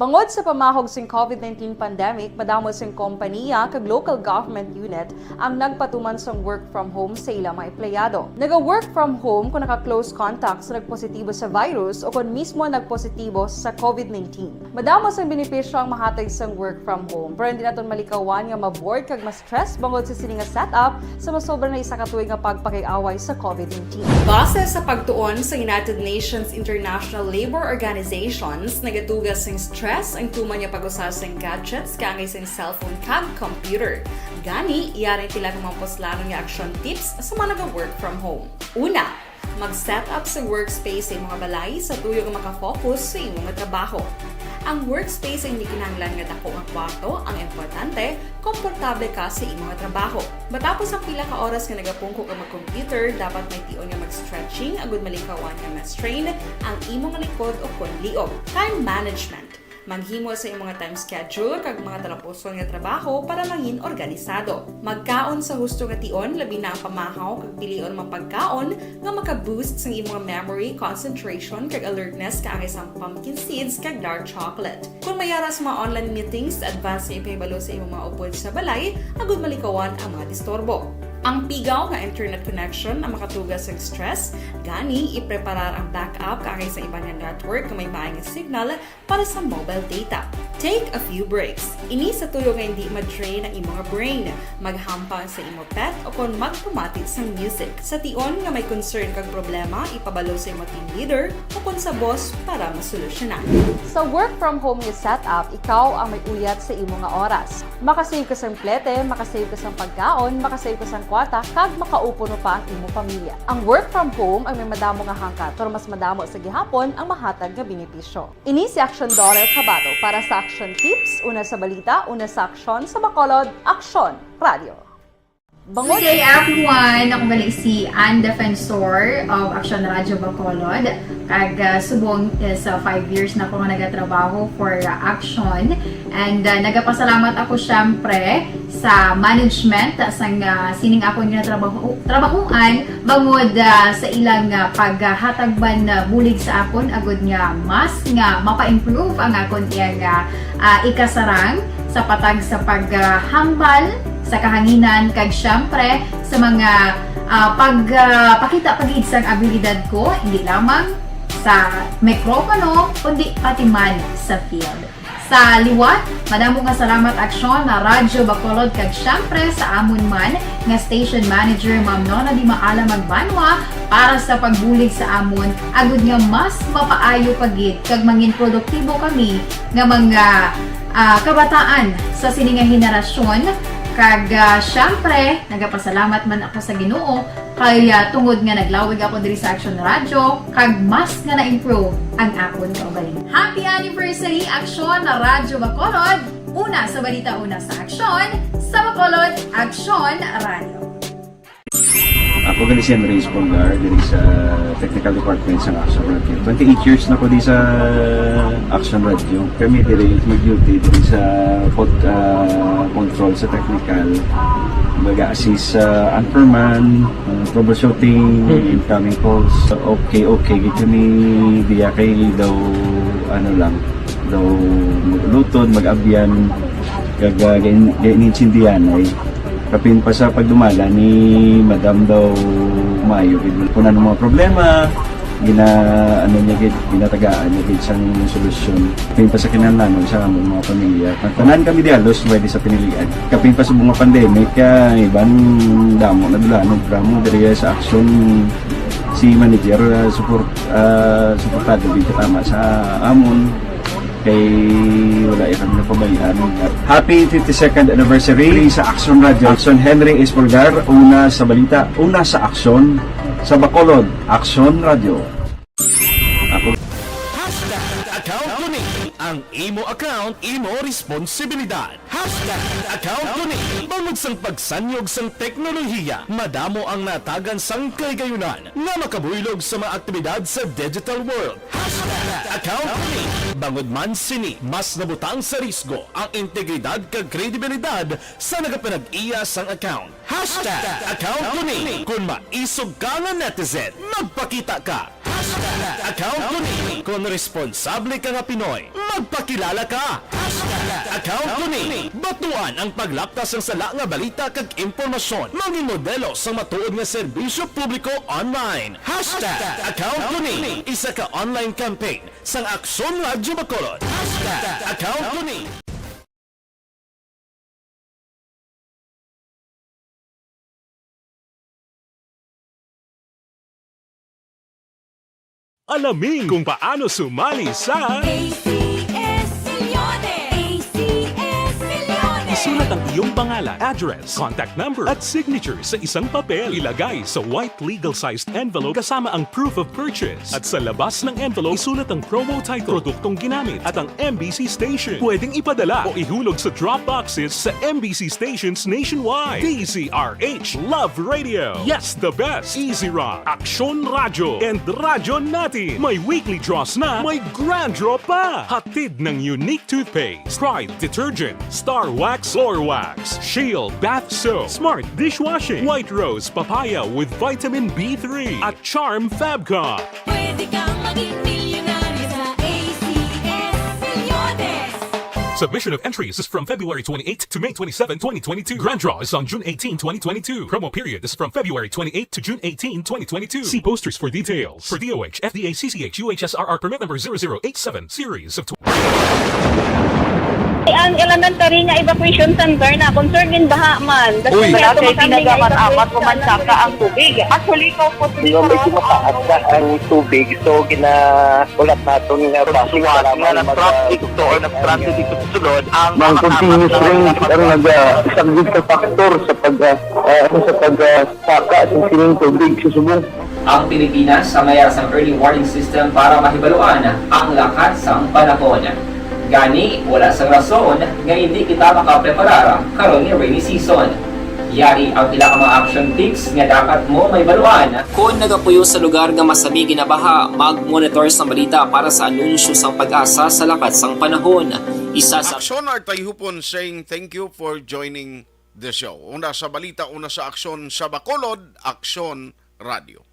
Bangod sa pamahog sing covid nineteen pandemic, madamo sing kompaniya kag local government unit ang nagpatuman sang work from home sa ila mga empleyado. Naga-work from home kon naka-close contact sa nagpositibo sa virus o kon mismo nagpositibo sa covid nineteen. Madamo sang benepisyo ang mahatag sang work from home, pero hindi naton malikawan nga ma-bored kag ma-stress bangod sa sini nga setup sa masobra na isa ka tuig nga pagpakig-away sa covid nineteen. Base sa pagtuon sa United Nations International Labor Organizations, nagatuga sing stress ang tuman nga pag-usar sing gadgets kaangay sing cellphone kag computer. Gani, yari ang pila ka mga puslanon nga action tips sa mga naga-work from home. Una, mag-set up sa workspace sa imo nga balay sa tuyo nga maka-focus sa imo nga trabaho. Ang workspace ay hindi kinahanglan nga dako nga kwarto, ang importante, komportable ka sa imo nga trabaho. Matapos ang pila ka oras nga nagapungko ka mag-computer, dapat may tion nga mag-stretching agud malikawan nga ma-strain ang imo nga likod o kon liog. Time management. Maghimo sa imo nga time schedule kag mga talapuson nga trabaho para mangin organisado. Magkaon sa husto nga tion, labi na ang pamahaw kag pilion mga pagkaon nga maka-boost sang imo nga memory, concentration, kag alertness kaangay sang pumpkin seeds kag dark chocolate. Kon may ara sa mga online meetings, advance nga ipahibalo sa imo mga upod sa balay agud malikawan ang mga disturbo. Ang pigaw nga internet connection ang makatuga sang stress, gani ipreparar ang backup kaangay sa iban nga network nga may maay nga signal para sa mobile data. Take a few breaks. Ini sa tuyo nga hindi ma-drain ang imo nga brain. Maghampang sa imo pet o kon magpamati sang music. Sa tion nga may concern kag problema, ipabalo sa imo team leader o kon sa boss para masolusyonan. Sa work from home nga setup, ikaw ang may uyat sa imo nga oras. Makasave ka sang plete, makasave ka sang pagkaon, makasave ka sang kwarta, kag makaupuno pa ang imo pamilya. Ang work from home ang may madamo nga hangkat, pero mas madamo sa gihapon ang mahatag nga benepisyo. Ini si Action Daughter Kabato para sa Action Tips, una sa balita, una sa aksyon, sa Bacolod, Aksyon Radio. Good day, everyone! Ako gali si Ann Defensor of Action Radio Bacolod. Kag, ah, subong is, ah, five years na ako nga nagatrabaho for, ah, Action. And, ah, nagapasalamat ako, syempre, sa management, ah, sang, ah, sining akon ginatrabaho-, trabahoan, bangod, ah, sa ilang, ah, paghatag man, ah, bulig sa akon, agud nga mas nga mapa-improve ang akon iyang, ah, ah, ikasarang sa patag sa paghambal sa kahanginan, kag syempre sa mga, ah, pag, ah, pakita pa gid sang abilidad ko, hindi lamang sa mikropono, kundi pati man sa field. Sa liwat, madamo nga salamat, Aksyon, na Radyo Bacolod, kag syempre sa amon man nga station manager, Ma'am Nona Di Maala Magbanwa, para sa pagbulig sa amon, agud nga mas mapaayo pa gid kag mangin produktibo kami nga mga, ah, kabataan sa sini nga henerasyon. Kag, ah, syempre, nagapasalamat man ako sa Ginoo kay, ah, tungod nga naglawig ako diri sa Action Radio, kag mas nga na-improve ang akon kaugalingon. Happy anniversary, Action na Radyo Bacolod! Una sa balita, una sa aksyon, sa Bacolod, Action Radio. Ako gali si Henry Espolgar, diri sa technical department sa Action Radio. Twenty-eight years na ko di sa Action Radio. Kami diri mag-duty diri sa pod-, ah, control sa technical. Mag-assist sa anchorman, ah, troubleshooting, incoming calls. Okay, okay, gid kami diya kay daw, ano lang, daw mag-ulutod, mag-abyan, kag, ah, gain-, gainintindihan ay. Kapin pa sa pagdumala ni Madam daw maayo gid. Kung ano mga problema, gina-, ano niya gid, ginatagaan niya gid sang solusyon. Kapin pa sa kinahanglanon sa among mga pamilya. Tanan kami di halos pwede sa pinilian. Kapin pa sa mga pandemic, ah, iban damo na dula, ano, drama diri sa Action si manager, ah, support, ah, suportado gid tama sa amon. Kay wala ya kami napabayaan. Happy fifty-second anniversary sa Action Radio. Action Henry Espolgar, una sa balita, una sa aksyon, sa Bacolod, Action Radio. Ako. Hashtag account ko ni. Ang imo account, imo responsibilidad. Hashtag account ko ni. Bangod sang pagsanyog sang teknolohiya, madamo ang natagan sang kahigayunan nga makabuylog sa mga aktibidad sa digital world. Hashtag account ko ni. Bangod man sini, mas nabutang sa risgo ang integridad kag kredibilidad sa nagapanag-iya sang account. Hashtag account ko ni. Kon maisog ka nga netizen, magpakita ka. Hashtag account ko ni. Kon responsable ka nga Pinoy, magpakilala ka. Hashtag account ko ni. Batuan ang paglaptas sang sala nga balita kag impormasyon. Mangin modelo sang matuod nga serbisyo publiko online. Hashtag account ko ni. Isa ka online campaign sang Aksyon Radyo Bacolod. Hashtag account ko ni. Alamin kung paano sumali sa A C S Milyones! A C S Milyones! Isulat ang iyong pangalan, address, contact number, at signature sa isang papel. Ilagay sa white legal-sized envelope kasama ang proof of purchase. At sa labas ng envelope, isulat ang promo title, produktong ginamit, at ang M B C station. Pwedeng ipadala o ihulog sa drop boxes sa M B C stations nationwide. D Z R H Love Radio. Yes, the best. Easy Rock, Aksyon Radyo, and Radyo Natin. May weekly draws na, may grand draw pa. Hatid ng Unique Toothpaste, Pride Detergent, Star Wax Floor Wax, Shield Bath Soap, Smart Dishwashing, White Rose Papaya with Vitamin B three, at Charm Fab Cup. Pwede kang maging milyonaryo sa A C S Milyones. Submission of entries is from February twenty-eighth to May twenty-seven, twenty twenty-two. Grand draw is on June eighteen, twenty twenty-two. Promo period is from February twenty-eighth to June eighteen, twenty twenty-two. See posters for details. For D O H, F D A, C C H, U H S R R permit number zero zero eight seven, series of Ang elementary nga evacuation center na concern in baha man. Uy. Wala kay pinagaman amat ko man saka ang tubig. Actually, ko po. Di ba, medyo mataas na ang tubig, so ginahulat naton nga bus nga nag-traffic to or nag-transit dito sa sulod, ang continuous rain ang nag-, ah, isang good factor sa pag, ah, ah, ano, sa pag, ah, saka sa sining tubig sa subong. Ang Pilipinas sa mayas ang early warning system para mahibaluan ang lakat sang panahon. Gani, wala sang rason nga hindi kita makapreparar karon nga rainy season. Yari ang pila ka mga action tips nga dapat mo may baluan. Kon nagapuyo sa lugar nga masami ginabaha, mag-monitor sang balita para sa anunsyo sang PAGASA sa lakat sang panahon. Isa sa Aksyon Artayhupon saying thank you for joining the show. Una sa balita, una sa aksyon sa Bacolod, Aksyon Radio.